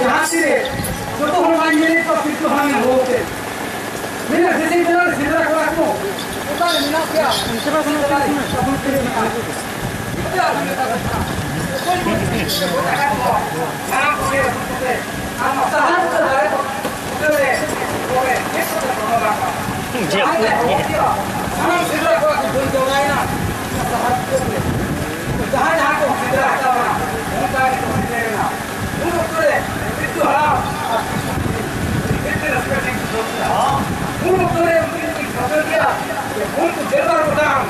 ᱡᱟᱦᱟᱸ ᱛᱤᱨᱮ ᱡᱚᱛᱚ ᱦᱚᱲ ᱵᱟᱝ ᱧᱮᱞᱮᱫ ᱠᱚᱣᱟ, ᱥᱤᱨᱡᱚᱱ ᱦᱚᱸ ᱦᱚᱦᱚ ᱠᱮᱫ᱾ ᱢᱮᱱᱟ, ᱫᱮᱥᱤ ᱡᱮᱞᱟ ᱨᱮ ᱥᱮᱸᱫᱽᱨᱟ ᱠᱚᱲᱟ ᱠᱚ ᱚᱠᱟ ᱨᱮ ᱢᱮᱱᱟᱜ ᱯᱮᱭᱟ? ᱚᱱᱛᱮ ᱨᱮ ᱥᱮᱸᱫᱽᱨᱟ ᱨᱮ ᱟᱵᱚ ᱱᱚᱛᱮ ᱨᱮ ᱢᱮᱱᱟᱜᱼᱟ᱾ ᱪᱮᱫᱟᱜ ᱟᱵᱚ ᱱᱮᱛᱟ ᱠᱚ ᱪᱟᱞᱟᱜ? ᱚᱠᱚᱭ ᱠᱚ ᱪᱮᱫ ᱠᱚ ᱜᱚᱴᱟ ᱠᱟᱜ ᱠᱚᱣᱟ? ᱥᱟᱱᱟᱢ ᱠᱚᱜᱮ ᱟᱹᱜᱩ ᱠᱟᱛᱮ ᱟᱨ ᱱᱚᱣᱟ ᱥᱟᱦᱟᱨ ᱩᱛᱟᱹᱨ ᱫᱟᱨᱮ ᱠᱚ ᱵᱩᱴᱟᱹ ᱨᱮ ᱛᱚᱵᱮ ᱪᱮᱫ ᱠᱚ ᱛᱮ ᱵᱚᱱᱚ ᱨᱟᱠᱟᱵ? ᱡᱟᱦᱟᱸᱭ ᱠᱚ ᱦᱚᱦᱚ ᱠᱮᱫᱟ, ᱥᱟᱱᱟᱢ ᱥᱮᱸᱫᱽᱨᱟ ᱠᱚᱲᱟ ᱠᱚ ᱫᱟᱹᱲ ᱡᱟᱣᱨᱟᱭᱮᱱᱟ ᱚᱱᱟ ᱥᱟᱦᱟᱨ ᱩᱛᱟᱹᱨ ᱨᱮ᱾ ᱡᱟᱦᱟᱸᱭ ᱡᱟᱦᱟᱸ ᱠᱚ ᱥᱮᱸᱫᱽᱨᱟ ᱦᱟᱛᱟᱣ ᱮᱱᱟ, ᱚᱱᱠᱟ ᱜᱮᱠᱚ ᱥᱮᱴᱮᱨᱮᱱᱟ᱾ ᱩᱱ ᱚᱠᱛᱚ ᱨᱮ ᱵᱤᱨᱡᱷᱚ ᱦᱟᱲᱟᱢ ᱟᱨ ᱵᱤᱨᱡᱷᱚ ᱵᱩᱲᱦᱤ ᱢᱤᱫᱴᱮᱱ ᱨᱟᱹᱥᱠᱟᱹ ᱴᱷᱤᱠ ᱠᱚ ᱫᱚᱦᱚ ᱠᱮᱫᱟ᱾ ᱩᱱ ᱚᱠᱛᱚ ᱨᱮ ᱩᱱᱠᱤᱱ ᱠᱤᱱ ᱴᱷᱟᱹᱣᱠᱟᱹ ᱠᱮᱫᱟ ᱡᱮ ᱩᱱᱠᱩ ᱜᱮᱞᱵᱟᱨ ᱜᱚᱴᱟᱝ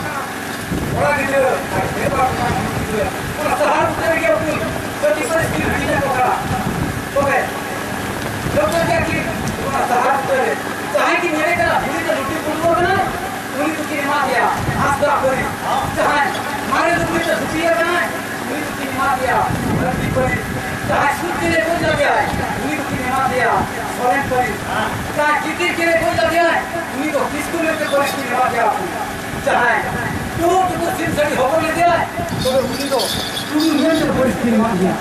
ᱠᱚᱲᱟ ᱜᱤᱫᱽᱨᱟᱹ ᱟᱨ ᱜᱮᱞᱵᱟᱨ ᱜᱚᱴᱟᱝ ᱠᱩᱲᱤ ᱜᱤᱫᱽᱨᱟᱹ ᱚᱱᱟ ᱥᱟᱦᱟᱨ ᱩᱛᱟᱹᱨ ᱨᱮᱜᱮ ᱩᱱᱠᱤᱱ ᱡᱟᱹᱛᱤ ᱯᱟᱹᱨᱤᱥ ᱠᱤᱱ ᱦᱟᱹᱴᱤᱧ ᱟᱠᱚ ᱠᱟᱱᱟ᱾ ᱛᱚᱵᱮ ᱴᱷᱟᱹᱣᱠᱟᱹ ᱠᱮᱫᱟ ᱠᱤᱱ ᱚᱱᱟ ᱥᱟᱦᱟᱨ ᱩᱛᱟᱹᱨ ᱨᱮ ᱡᱟᱦᱟᱸᱭ ᱠᱤᱱ ᱧᱮᱞᱮ ᱠᱟᱱᱟ, ᱩᱱᱤ ᱫᱚ ᱞᱩᱴᱤ ᱯᱩᱴᱩᱣᱟᱹ ᱠᱟᱱᱟᱭ, ᱩᱱᱤ ᱫᱚᱠᱤᱱ ᱮᱢᱟ ᱫᱮᱭᱟ ᱦᱟᱸᱥᱫᱟ ᱯᱟᱹᱨᱤᱥ᱾ ᱡᱟᱦᱟᱸᱭ ᱢᱟᱨᱮ ᱞᱩᱜᱽᱲᱤ ᱛᱮ ᱫᱷᱩᱛᱤ ᱟᱠᱟᱱᱟᱭ, ᱩᱱᱤ ᱫᱚᱠᱤᱱ ᱮᱢᱟ ᱫᱮᱭᱟ ᱢᱟᱹᱨᱰᱤ ᱯᱟᱹᱨᱤᱥ᱾ ᱡᱟᱦᱟᱸᱭ ᱥᱩᱫ ᱛᱮ ᱞᱮ ᱜᱚᱡ ᱞᱮᱫᱮᱭᱟᱭ, ᱩᱱᱤ ᱫᱚᱠᱤᱱ ᱮᱢᱟ ᱫᱮᱭᱟ ᱥᱚᱨᱮᱱ ᱯᱟᱹᱨᱤᱥ᱾ ᱡᱟᱦᱟᱸᱭ ᱜᱤᱫᱤ ᱛᱮ ᱞᱮ ᱜᱚᱡ ᱞᱮᱫᱮᱭᱟᱭ, ᱩᱱᱤ ᱫᱚ ᱠᱤᱥᱠᱩ ᱢᱮᱱᱛᱮ ᱯᱟᱹᱨᱤᱥ ᱠᱤᱱ ᱮᱢᱟ ᱫᱮᱭᱟ᱾ ᱡᱟᱦᱟᱸᱭ ᱛᱩᱲᱩᱠ ᱛᱮᱠᱚ ᱥᱤᱢ ᱥᱟᱹᱰᱤ ᱦᱚᱯᱚᱱ ᱞᱮᱫᱮᱭᱟᱭ, ᱛᱚᱵᱮ ᱩᱱᱤ ᱫᱚ ᱴᱩᱰᱩ ᱢᱮᱱᱛᱮ ᱯᱟᱹᱨᱤᱥ ᱠᱤᱱ ᱮᱢᱟᱫᱮᱭᱟ᱾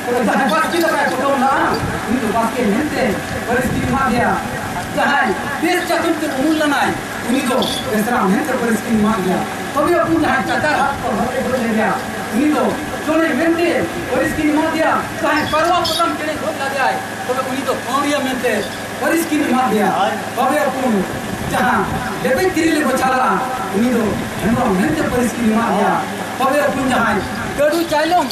ᱛᱚᱵᱮ ᱡᱟᱦᱟᱸᱭ ᱵᱟᱥᱠᱮ ᱫᱟᱠᱟᱭ ᱯᱚᱴᱚᱢ ᱞᱟᱜᱼᱟ, ᱩᱱᱤ ᱫᱚ ᱵᱟᱥᱠᱮ ᱢᱮᱱᱛᱮ ᱯᱟᱹᱨᱤᱥ ᱠᱤᱱ ᱮᱢᱟᱫᱮᱭᱟ᱾ ᱡᱟᱦᱟᱸᱭ ᱵᱮᱥ ᱪᱟᱛᱚᱢ ᱛᱮ ᱩᱢᱩᱞ ᱞᱮᱱᱟᱭ, ᱩᱱᱤ ᱫᱚ ᱵᱮᱥᱨᱟ ᱢᱮᱱᱛᱮ ᱯᱟᱹᱨᱤᱥ ᱠᱤᱱ ᱮᱢᱟᱫᱮᱭᱟ᱾ ᱛᱚᱵᱮ ᱩᱱᱠᱩ ᱡᱟᱦᱟᱸᱭ ᱪᱟᱪᱟᱨ ᱦᱟᱛ ᱠᱚ ᱦᱚᱨ ᱨᱮ ᱜᱚᱡ ᱞᱮᱫᱮᱭᱟ, ᱩᱱᱤ ᱫᱚ ᱪᱚᱬᱮ ᱢᱮᱱᱛᱮ ᱯᱟᱹᱨᱤᱥ ᱠᱤᱱ ᱮᱢᱟᱫᱮᱭᱟ᱾ ᱡᱟᱦᱟᱸᱭ ᱯᱟᱨᱣᱟ ᱯᱚᱛᱟᱢ ᱪᱮᱬᱮ ᱜᱚᱡ ᱞᱮᱫᱮᱭᱟᱭ, ᱛᱚᱵᱮ ᱩᱱᱤ ᱫᱚ ᱯᱟᱹᱣᱲᱤᱭᱟᱹ ᱢᱮᱱᱛᱮ ᱯᱟᱹᱨᱤᱥ ᱠᱤᱱ ᱮᱢᱟᱫᱮᱭᱟ᱾ ᱛᱚᱵᱮ ᱩᱱᱠᱩ ᱡᱟᱦᱟᱸ ᱞᱮᱵᱮᱡ ᱛᱤᱨᱤᱞᱮ ᱜᱚᱪᱷᱟ ᱞᱟᱜᱼᱟ, ᱩᱱᱤ ᱫᱚ ᱦᱮᱢᱵᱨᱚᱢ ᱢᱮᱱᱛᱮ ᱯᱟᱹᱨᱤᱥ ᱠᱤᱱ ᱮᱢᱟᱫᱮᱭᱟ᱾ ᱛᱚᱵᱮ ᱩᱱᱠᱩ ᱡᱟᱦᱟᱸᱭ ᱜᱟᱹᱰᱩ ᱪᱟᱭᱞᱚᱢ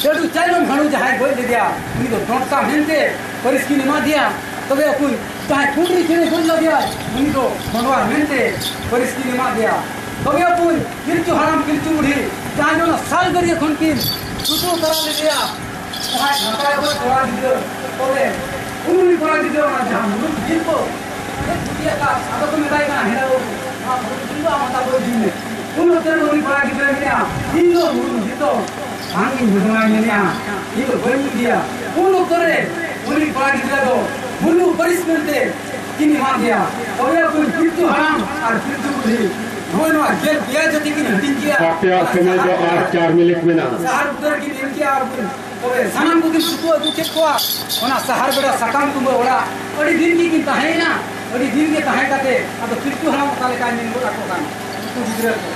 ᱪᱟᱹᱰᱩ ᱪᱟᱭᱞᱚᱢ ᱦᱟᱹᱲᱩ ᱡᱟᱦᱟᱸᱭ ᱜᱚᱡ ᱞᱮᱫᱮᱭᱟ, ᱩᱱᱤ ᱫᱚ ᱰᱚᱸᱴᱠᱟ ᱢᱮᱱᱛᱮ ᱯᱟᱹᱨᱤᱥ ᱠᱤᱱ ᱮᱢᱟ ᱫᱮᱭᱟ᱾ ᱛᱚᱵᱮ ᱚᱠᱚᱭ ᱡᱟᱦᱟᱸᱭ ᱠᱩᱸᱰᱨᱤ ᱪᱮᱬᱮ ᱜᱚᱡ ᱞᱮᱫᱮᱭᱟ, ᱩᱱᱤ ᱫᱚ ᱢᱟᱰᱣᱟ ᱢᱮᱱᱛᱮ ᱯᱟᱹᱨᱤᱥ ᱠᱤᱱ ᱮᱢᱟ ᱫᱮᱭᱟ᱾ ᱛᱚᱵᱮ ᱚᱠᱚᱭ ᱯᱤᱞᱪᱩ ᱦᱟᱲᱟᱢ ᱯᱤᱞᱪᱩ ᱵᱩᱲᱦᱤ ᱡᱟᱦᱟᱸᱭ ᱫᱚ ᱚᱱᱟ ᱥᱟᱞ ᱜᱟᱹᱰᱭᱟᱹ ᱠᱷᱚᱱ ᱠᱤᱱ ᱛᱩᱯᱩ ᱛᱚᱨᱟ ᱞᱮᱫᱮᱭᱟ, ᱡᱟᱦᱟᱸᱭ ᱱᱟᱯᱟᱭ ᱜᱚᱡ ᱠᱚᱲᱟ ᱜᱤᱫᱽᱨᱟᱹ, ᱛᱚᱵᱮ ᱩᱱᱤ ᱠᱚᱲᱟ ᱜᱤᱫᱽᱨᱟᱹ ᱚᱱᱟ ᱡᱟᱦᱟᱸ ᱢᱩᱨᱩᱠ ᱡᱤᱞ ᱠᱚ ᱟᱫᱚ ᱠᱚ ᱢᱮᱛᱟᱭ ᱠᱟᱱᱟ, ᱦᱮᱸ ᱵᱟᱹᱵᱩ, ᱱᱚᱣᱟ ᱢᱩᱨᱩᱠ ᱡᱤᱞ ᱫᱚ ᱟᱢ ᱦᱟᱛᱟᱣ ᱠᱚ ᱤᱫᱤ ᱢᱮ᱾ ᱩᱱ ᱚᱠᱛᱚ ᱨᱮ ᱩᱱᱤ ᱠᱚᱲᱟ ᱜᱤᱫᱽᱨᱟᱹ ᱢᱮᱱᱟ, ᱤᱧ ᱫᱚ ᱢᱩᱨᱩᱠ ᱡᱤᱞ ᱫᱚ ᱵᱟᱝ ᱤᱧ ᱡᱚᱡᱚᱢᱟᱭ ᱢᱮᱱᱮᱜᱼᱟ, ᱤᱧ ᱫᱚ ᱵᱟᱹᱧ ᱤᱫᱤᱭᱟ᱾ ᱩᱱ ᱚᱠᱛᱚ ᱨᱮ ᱩᱱᱤ ᱠᱚᱲᱟ ᱜᱤᱫᱽᱨᱟᱹ ᱫᱚ ᱵᱩᱞᱩ ᱯᱟᱹᱨᱤᱥ ᱢᱮᱱᱛᱮ ᱠᱤᱱ ᱮᱢᱟ ᱫᱮᱭᱟ᱾ ᱛᱚᱵᱮ ᱩᱱ ᱯᱤᱞᱪᱩ ᱦᱟᱲᱟᱢ ᱟᱨ ᱯᱤᱞᱪᱩ ᱵᱩᱲᱦᱤ ᱱᱚᱜᱼᱚᱭ ᱱᱚᱣᱟ ᱜᱮᱞ ᱯᱮᱭᱟ ᱡᱟᱹᱛᱤ ᱠᱤᱱ ᱦᱟᱹᱴᱤᱧ ᱠᱮᱜᱼᱟ᱾ ᱟᱯᱮᱭᱟᱜ ᱥᱚᱢᱚᱭ ᱫᱚ ᱟᱨ ᱪᱟᱨ ᱢᱤᱱᱤᱴ ᱢᱮᱱᱟᱜᱼᱟ᱾ ᱥᱟᱦᱟᱨ ᱩᱛᱟᱹᱨ ᱠᱤᱱ ᱮᱢ ᱠᱮᱜᱼᱟ ᱟᱨ ᱠᱤᱱ ᱛᱚᱵᱮ ᱥᱟᱱᱟᱢ ᱠᱚᱜᱮ ᱥᱩᱛᱩ ᱟᱹᱜᱩ ᱠᱮᱫ ᱠᱚᱣᱟ᱾ ᱚᱱᱟ ᱥᱟᱦᱟᱨ ᱵᱮᱲᱟ ᱥᱟᱠᱟᱢ ᱛᱩᱢᱵᱟᱹ ᱚᱲᱟᱜ ᱟᱹᱰᱤ ᱫᱤᱱ ᱜᱮᱠᱤᱱ ᱛᱟᱦᱮᱸᱭᱮᱱᱟ᱾ ᱟᱹᱰᱤ ᱫᱤᱱ ᱜᱮ ᱛᱟᱦᱮᱸ ᱠᱟᱛᱮ ᱟᱫᱚ ᱯᱤᱞᱪᱩ ᱦᱟᱲᱟᱢ ᱚᱠᱟ ᱞᱮᱠᱟᱭ ᱢᱮᱱ ᱜᱚᱫ ᱟᱠᱚ ᱠᱟᱱ ᱩᱱᱠᱩ ᱜᱤᱫᱽᱨᱟᱹ ᱠᱚ᱾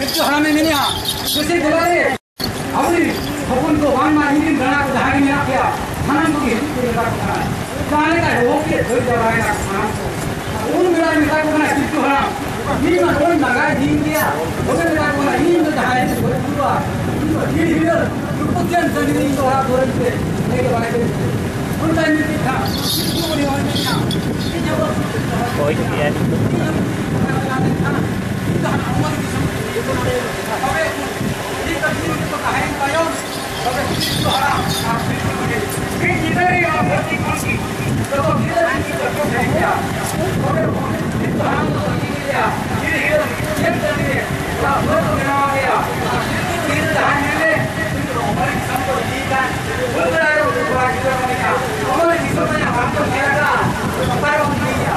ᱢᱤᱫᱴᱮᱡ ᱦᱟᱲᱟᱢᱮ ᱢᱮᱱᱮᱜᱼᱟ, ᱡᱮᱥᱮ ᱫᱮᱞᱟ ᱨᱮ, ᱟᱵᱚᱨᱮᱱ ᱦᱚᱯᱚᱱ ᱠᱚ ᱵᱟᱝᱢᱟ ᱤᱧᱨᱮᱱ ᱜᱟᱬᱟ ᱠᱚ ᱡᱟᱦᱟᱸ ᱜᱮ ᱢᱮᱱᱟᱜ ᱯᱮᱭᱟ, ᱥᱟᱱᱟᱢ ᱠᱚᱜᱮ ᱦᱤᱡᱩᱜ ᱯᱮ ᱢᱮᱛᱟ ᱠᱚ ᱠᱟᱱᱟ᱾ ᱡᱟᱦᱟᱸ ᱞᱮᱠᱟ ᱦᱚᱦᱚ ᱠᱮᱫ ᱫᱟᱹᱭ ᱡᱟᱶᱟᱭ ᱮᱱᱟ ᱠᱚ ᱥᱟᱱᱟᱢ ᱠᱚ᱾ ᱩᱱ ᱵᱮᱲᱟ ᱢᱮᱛᱟ ᱠᱚ ᱠᱟᱱᱟ ᱠᱤᱱᱛᱩ ᱦᱟᱲᱟᱢ, ᱤᱧ ᱢᱟ ᱱᱚᱜᱼᱚᱭ ᱞᱟᱸᱜᱟᱭ ᱫᱤᱱ ᱜᱮᱭᱟ, ᱛᱚᱵᱮ ᱢᱮᱛᱟ ᱠᱚ ᱠᱟᱱᱟ, ᱤᱧ ᱫᱚ ᱡᱟᱦᱟᱸᱭ ᱜᱮ ᱜᱚᱡ ᱦᱩᱭᱩᱜᱼᱟ, ᱤᱧ ᱫᱚ ᱡᱤᱞ ᱦᱤᱞᱟᱹ ᱨᱩᱯᱟᱹ ᱛᱮ ᱫᱩᱣᱟᱹᱨ ᱛᱮ ᱞᱟᱹᱭ ᱫᱚ ᱵᱟᱭ ᱞᱟᱹᱭ ᱛᱮ᱾ ᱩᱱ ᱛᱟᱭᱚᱢ ᱢᱤᱫ ᱫᱤᱱ ᱠᱷᱟᱱ ᱩᱱᱤ ᱦᱚᱸᱭ ᱢᱮᱱᱟ, ᱤᱧ ᱦᱚᱸ ᱦᱳᱭ, ᱤᱭᱟᱹ᱾ ᱤᱧ ᱦᱚᱸ ᱢᱮᱱᱟ, ᱤᱧ ᱫᱚ ᱦᱟᱸᱜ ᱱᱚᱣᱟ ᱫᱤᱥᱚᱢ ᱛᱮ ᱡᱚᱛᱚ ᱱᱚᱰᱮ ᱛᱚᱵᱮ ᱩᱱᱤ ᱠᱟᱹᱴᱤᱡ ᱠᱚ ᱛᱟᱦᱮᱸᱭᱮᱱ ᱛᱟᱭᱚᱢ, ᱛᱚᱵᱮ ᱩᱱᱤ ᱫᱚ ᱦᱟᱲᱟᱢ ᱟᱨ ᱯᱤᱲᱦᱤ ᱠᱚ ᱢᱤᱫ ᱧᱤᱫᱟᱹ ᱨᱮ ᱱᱚᱣᱟ ᱫᱷᱟᱹᱨᱛᱤ ᱠᱷᱚᱱ ᱜᱮ ᱡᱚᱛᱚ ᱜᱤᱫᱽᱨᱟᱹ ᱨᱮᱱ ᱜᱤᱫᱽᱨᱟᱹ ᱠᱚ ᱛᱟᱦᱮᱸ ᱠᱟᱱᱟ᱾ ᱛᱚᱵᱮ ᱩᱱᱤ ᱫᱚ ᱦᱟᱲᱟᱢ ᱫᱚ ᱤᱧ ᱞᱟᱹᱭᱟ, ᱦᱤᱨᱤ ᱦᱤᱨᱤ ᱪᱮᱫ ᱠᱟᱹᱢᱤ ᱨᱮ ᱚᱲᱟᱜ ᱫᱩᱣᱟᱹᱨ ᱠᱚ ᱵᱮᱱᱟᱣ ᱜᱮᱭᱟ᱾ ᱟᱨ ᱯᱤᱲᱦᱤ ᱠᱚ ᱢᱤᱫ ᱡᱟᱦᱟᱸᱭ ᱢᱮᱱᱮ, ᱩᱱᱤ ᱫᱚ ᱚᱢᱚᱨ ᱫᱤᱥᱚᱢ ᱠᱚ ᱤᱫᱤᱭᱮ ᱠᱟᱱ᱾ ᱩᱱ ᱵᱮᱲᱟ ᱨᱮ ᱩᱱᱠᱩ ᱠᱚᱲᱟ ᱜᱤᱫᱽᱨᱟᱹ ᱠᱚ ᱢᱮᱱᱟ, ᱚᱢᱚᱨ ᱫᱤᱥᱚᱢ ᱨᱮᱭᱟᱜ ᱵᱟᱝ ᱠᱚ ᱧᱮᱞ ᱟᱠᱟᱫᱼᱟ, ᱚᱠᱟ ᱨᱮᱵᱚᱱ ᱤᱫᱤᱭᱮᱭᱟ?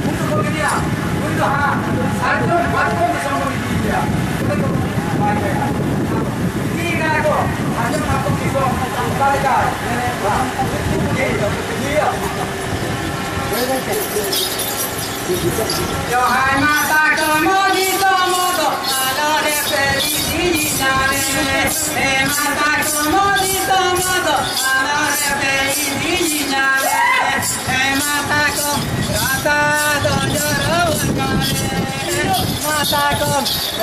ᱩᱱ ᱫᱚᱠᱚ ᱢᱮᱱᱮᱜᱼᱟ, ᱩᱱ ᱫᱚ ᱦᱟᱸᱜ ᱥᱟᱨᱡᱚᱢ ᱢᱟᱛᱠᱚᱢ ᱫᱤᱥᱚᱢ ᱵᱚᱱ ᱤᱫᱤᱭᱮᱭᱟ᱾ ᱚᱸᱰᱮ ᱫᱚ ᱵᱟᱭ ᱜᱟᱱᱚᱜᱼᱟ᱾ ᱤᱫᱤᱭᱮ ᱠᱟᱱᱟ ᱠᱚ ᱥᱟᱨᱡᱚᱢ ᱢᱟᱛᱠᱚᱢ ᱫᱤᱥᱚᱢ, ᱚᱠᱟ ᱞᱮᱠᱟ? ᱢᱮᱱᱮ, ᱤᱫᱤᱭᱮᱭᱟ᱾ ᱡᱚᱦᱟᱨ ᱢᱟᱛᱟ ᱠᱚ ᱢᱚᱫᱤ ᱛᱚᱢᱚ ᱫᱚ ᱟᱞᱚ ᱨᱮ ᱯᱮ ᱤᱫᱤᱧᱟ ᱨᱮ᱾ ᱦᱮ ᱢᱟᱛᱟ ᱠᱚ ᱢᱚᱫᱤ ᱛᱚᱢᱚ ᱫᱚ ᱟᱞᱚ ᱨᱮ ᱯᱮ ᱤᱫᱤᱧᱟ ᱨᱮ᱾ ᱦᱮ ᱢᱟᱛᱟ ᱠᱚ ᱨᱟᱥᱟ ᱫᱚ ᱡᱚᱨᱚ ᱟᱠᱟᱱ ᱨᱮ᱾ ᱢᱟᱛᱟ ᱠᱚ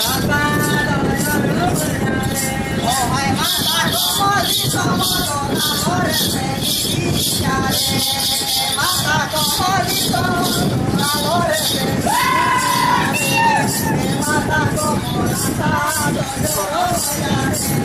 ᱨᱟᱥᱟ ᱫᱚ ᱡᱚᱨᱚ ᱟᱠᱟᱱ ᱨᱮ᱾ ᱚ ᱦᱟᱭ ᱢᱟᱛᱟ ᱠᱚ ᱢᱚᱫᱤ ᱛᱚᱢᱚ ᱫᱚ ᱟᱞᱚ ᱨᱮ ᱯᱮ ᱤᱫᱤᱧᱟ ᱨᱮ᱾ ᱢᱟᱛᱟ ᱠᱚ ᱢᱚᱫᱤ ᱛᱚᱢᱚ ᱫᱚ ᱟᱞᱚ ᱨᱮ ᱯᱮ ᱤᱫᱤᱧᱟ ᱨᱮ᱾ ᱢᱟᱛᱟ ᱠᱚ ᱨᱟᱥᱟ ᱫᱚ ᱡᱚᱨᱚ ᱟᱠᱟᱱ ᱨᱮ᱾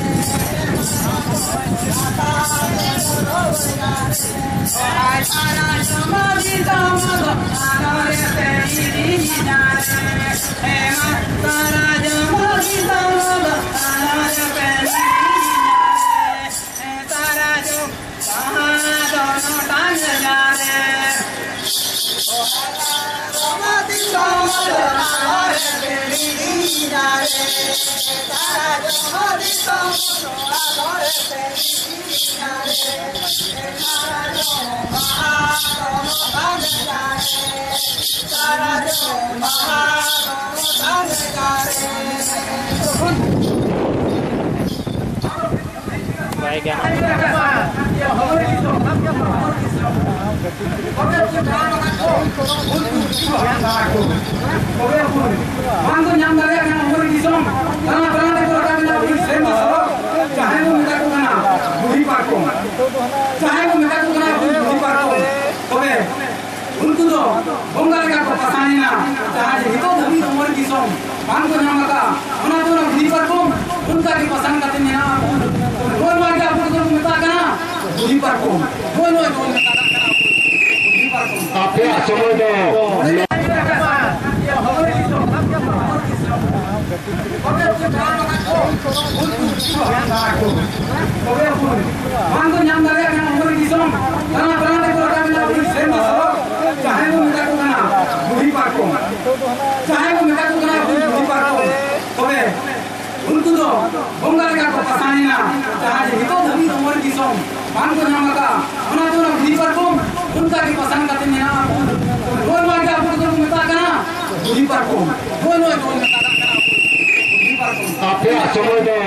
ᱵᱟᱭ ᱜᱟᱱᱚᱜ ᱠᱟᱱᱟ᱾ ᱵᱟᱝ ᱠᱚ ᱧᱟᱢ ᱫᱟᱲᱮᱭᱟᱜ ᱠᱟᱱᱟ᱾ ᱩᱱᱠᱩ ᱫᱤᱥᱚᱢ ᱫᱟᱬᱟ ᱫᱟᱬᱟ ᱛᱮᱠᱚ ᱨᱟᱠᱟᱵ ᱮᱱᱟ᱾ ᱩᱱᱤ ᱥᱮᱨᱢᱟ ᱥᱚᱲᱚᱠ ᱡᱟᱦᱟᱸᱭ ᱵᱚᱱ ᱢᱮᱛᱟ ᱠᱚ ᱠᱟᱱᱟ ᱵᱩᱲᱦᱤ ᱯᱟᱨᱠᱚᱢ᱾ ᱵᱟᱝ ᱠᱚ ᱧᱟᱢ ᱫᱟᱲᱮᱭᱟᱜ ᱠᱟᱱᱟ ᱩᱢᱟᱹᱨ ᱫᱤᱥᱚᱢ, ᱫᱟᱬᱟ ᱫᱟᱬᱟ ᱛᱮᱠᱚ ᱨᱟᱠᱟᱵ ᱮᱱᱟ ᱩᱱᱤ ᱥᱮᱨᱢᱟ ᱥᱚᱲᱚᱠ᱾ ᱡᱟᱦᱟᱸᱭ ᱵᱚ ᱢᱮᱛᱟ ᱠᱚ ᱠᱟᱱᱟ ᱵᱩᱲᱦᱤ ᱯᱟᱨᱠᱚᱢ, ᱡᱟᱦᱟᱸᱭ ᱵᱚ ᱢᱮᱛᱟ ᱠᱚ ᱠᱟᱱᱟ ᱵᱩᱲᱦᱤ ᱯᱟᱨᱠᱚᱢ, ᱛᱚᱵᱮ ᱩᱱᱠᱩ ᱫᱚ ᱵᱚᱸᱜᱟ ᱞᱮᱠᱟ ᱠᱚ ᱯᱟᱥᱟᱱ ᱮᱱᱟ᱾ ᱡᱟᱦᱟᱸ ᱡᱮ ᱱᱤᱛᱚᱜ ᱫᱷᱟᱹᱵᱤᱡ ᱩᱢᱟᱹᱨ ᱫᱤᱥᱚᱢ ᱵᱟᱝ ᱠᱚ ᱧᱟᱢ ᱟᱠᱟᱫᱼᱟ, ᱚᱱᱟ ᱫᱚ ᱚᱱᱟ ᱵᱩᱲᱦᱤ ᱯᱟᱨᱠᱚᱢ ᱚᱱᱠᱟ ᱜᱮ ᱯᱟᱥᱟᱱ ᱠᱟᱛᱮ ᱢᱮᱱᱟᱜᱼᱟ᱾ ᱱᱚᱜᱼᱚᱭ ᱱᱚᱣᱟ ᱜᱮ ᱟᱵᱚ ᱫᱚᱵᱚᱱ ᱢᱮᱛᱟᱜ ᱠᱟᱱᱟ ᱵᱩᱲᱦᱤ ᱯᱟᱨᱠᱚᱢ᱾ ᱱᱚᱜᱼᱚᱭ ᱱᱚᱣᱟ ᱜᱮᱵᱚᱱ ᱢᱮᱛᱟᱜ ᱠᱟᱱᱟ ᱵᱩᱲᱦᱤ ᱯᱟᱨᱠᱚᱢ᱾ ᱟᱯᱮᱭᱟᱜ ᱥᱚᱢᱚᱭ ᱫᱚ